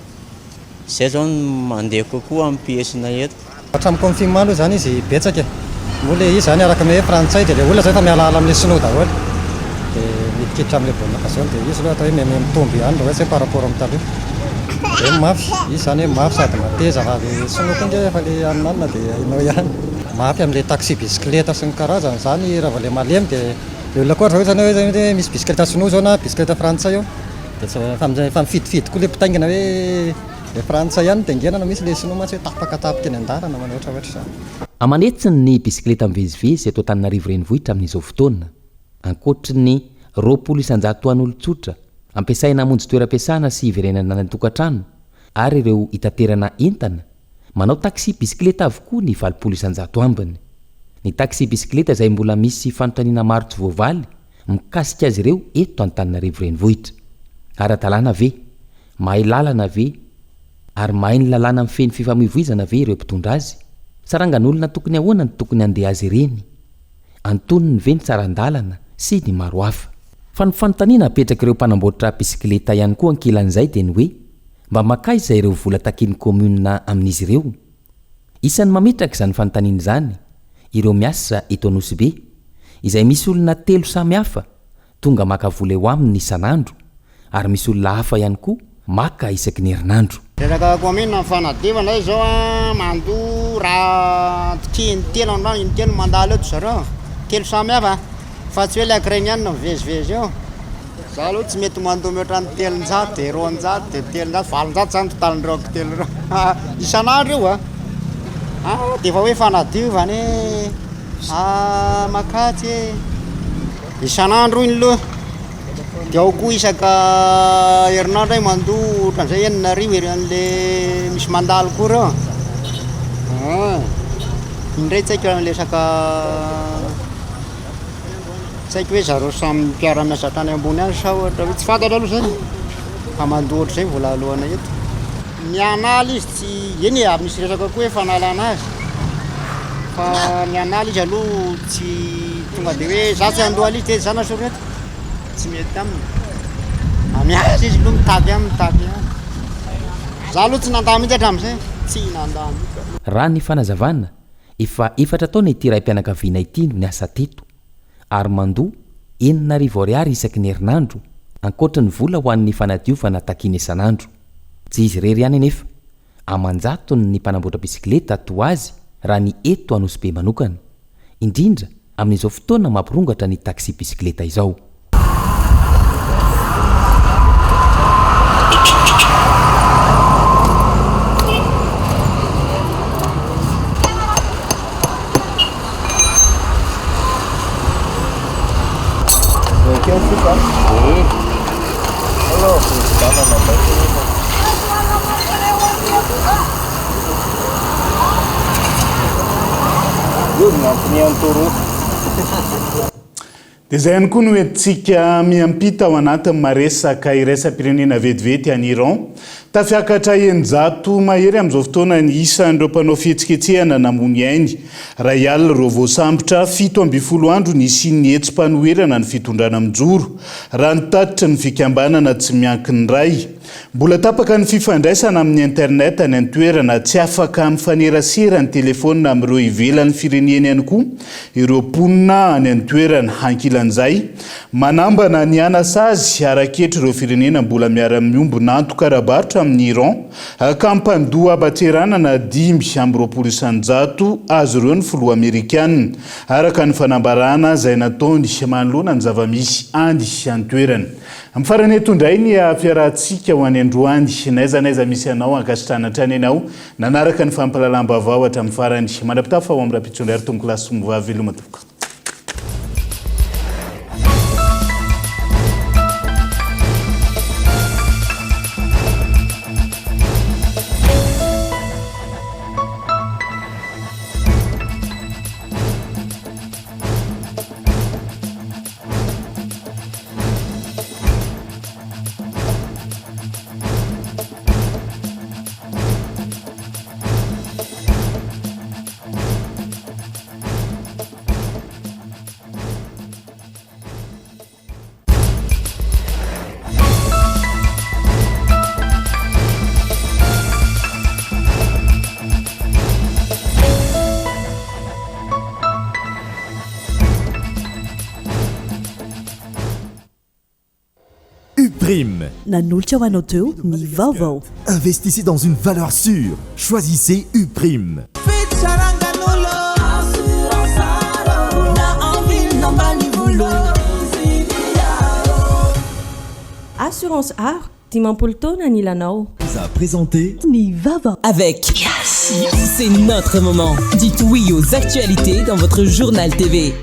zay zao no mandeha kokoa amin'ny pièce-nay eto. Hatramin'ny confinement aloha izany izy betsaka e! Moa le izy izany araka ny hoe frantsay dia le olona zao efa mialaala amin'le sinoa daholo dia midikiditra amin'le bonne occasion dia izy aloha atao hoe miha mitombo ihany raha ohatsy hoe par rapport amin'ny taloha. Dia mafy, izy izany hoe mafy sady mateza fa le sinoa koa ange efa le haninanina dia hainao ihany. Mafy amin'le taxi bisikileta sy ny karazany izany raha vao le malemy dia le olona koa raha ohatra hoe hoe misy bisikileta sinoa zao na bisikileta frantsay eo dia tsy efa efa mifidifidy koa le mpitaingina hoe le frantsay ihany no taingenana misy le sinoa mantsy hoe tapaka tapaka eny an-dalana manao ohatraohatra izany. Aman'hetsiny ny bisikileta mivezivezy eto Antananarivo Renivohitra amin'izao fotoana. Ankoatry ny 20% ho an'olon-tsotra, ampiasaina hamonjy toeram-piasana sy hiverenana any an-tokantrano ary ireo hitaterana entana, manao taxi bisikileta avokoa ny 80% ambiny. Ny taxi bisikileta izay mbola misy fanontaniana maro tsy voavaly mikasika azy ireo eto Antananarivo Renivohitra. Ara-dalàna ve? Mahay lalana ve? Ary mahay ny lalàna mifehy ny fifamoivoizana ve ireo mpitondra azy? Sarangan'olona tokony ahoana no tokony handeha azy ireny? Antonony ve ny tsaran-dalana sy ny maro hafa? Fa ny fanontaniana apetrak'ireo mpanamboatra bisikileta ihany koa ankilan'izay dia ny hoe mba makaiza ireo vola takian'ny commune amin'izy ireo? Isan'ny mametraka izany fanontaniana izany ireo miasa eto Anosibe izay misy olona telo samy hafa tonga maka vola eo aminy isan'andro ary misy olona hafa ihany koa maka isaky ny herinandro. Resaka commune ny fanadiovana zay zao a, mandoa raha ticket intelo androany intelo mandalo eto zareo, telo samy hafa fa tsy hoe le ankiray ihany no mivezivezy eo, za aloha tsy mety mandoa mihoatra ny 300 de 200 de 300, 800 zany totalin'ireo ankitelo ireo isan'andro io a, ah de efa hoe fanadiovana e, ah makatsy e. Isan'andro iny aloha, dia ao koa isaka herinandro aho mandoa ohatran'izay 6000 ery an'le misy mandalo koa ireo. Ah, indray tsy haiko raha resaka tsy haiko hoe zareo samy mpiara-miasa hatrany ambony any sa ohatra hoe tsy fantatra aloha izany fa mandoa ohatr'izay vola alohanay eto. Ny an'ala izy tsy, eny e, ary misy resaka koa hoe fanalana azy, fa ny an'ala izy aloha tsy tonga dia hoe za tsy handoa an'izy dia za nasorina eto, tsy mety aminy, fa miasa izy aloha mitady ihany mitady ihany, za aloha tsy nandà mihitsy hatramin'izay, tsy nandà mihitsy. Raha ny fanazavana, Efa efatra taona ity raim-pianakaviana ity no niasa teto ary mandoa 6000 ariary isaky ny herinandro ankoatry ny vola ho an'ny fanadiovana takiana isan'andro. Tsy izy irery ihany anefa, aman-jatony ny mpanamboatra bisikileta toa azy raha ny eto Anosibe manokana, indrindra amin'izao fotoana mampirongatra ny taxi-bisikileta izao. Dia izay ihany koa no entintsika miampita ao anatin'ny maresaka iraisam-pirenena vetivety any Iran. Tafiakatra 600 mahery amin'izao fotoana ny isan'ireo mpanao fihetsiketsehana namoy ny ainy. Iray alina ireo voasambotra, 17 andro nisian'ny hetsi-panoherana ny fitondrana mijoro, raha ny tatitry ny fikambanana tsy miankina iray. Mbola tapaka ny fifandraisana amin'ny internet any an-toerana, tsy afaka mifanerasera an-telefaonina amin'ireo ivelan'ny firenena ihany koa ireo mponina any an-toerana. Ankilan'izay, manambana ny hanasazy ara-ketra ireo firenena mbola miara-miombon'antoka ara-barotra amin'i Iran, ka hampandoa haba-tseranana 25% azy ireo ny filoha amerikana, araka ny fanambarana izay nataony manoloana ny zava-misy any an-toerana. Amin'ny farany eto indray ny fiarahantsika ho any androany. N'aiza n'aiza misy anao, ankasitrahana hatrany ianao nanaraka ny fampahalalam-baovao hatramin'ny farany. Mandra-pitafa ho amin'ny rahampitso indray ry tompokolahy sy tompkovavy. Veloma tompoko. Uprime. Nanolotra ho anao teo ny vaovao. Investissez dans une valeur sûre. Choisissez Uprime. Assurance Art, 50 taona anilanao. Vous a présenté Ny vaovao. Avec C'est notre moment. Dites oui aux actualités dans votre journal TV.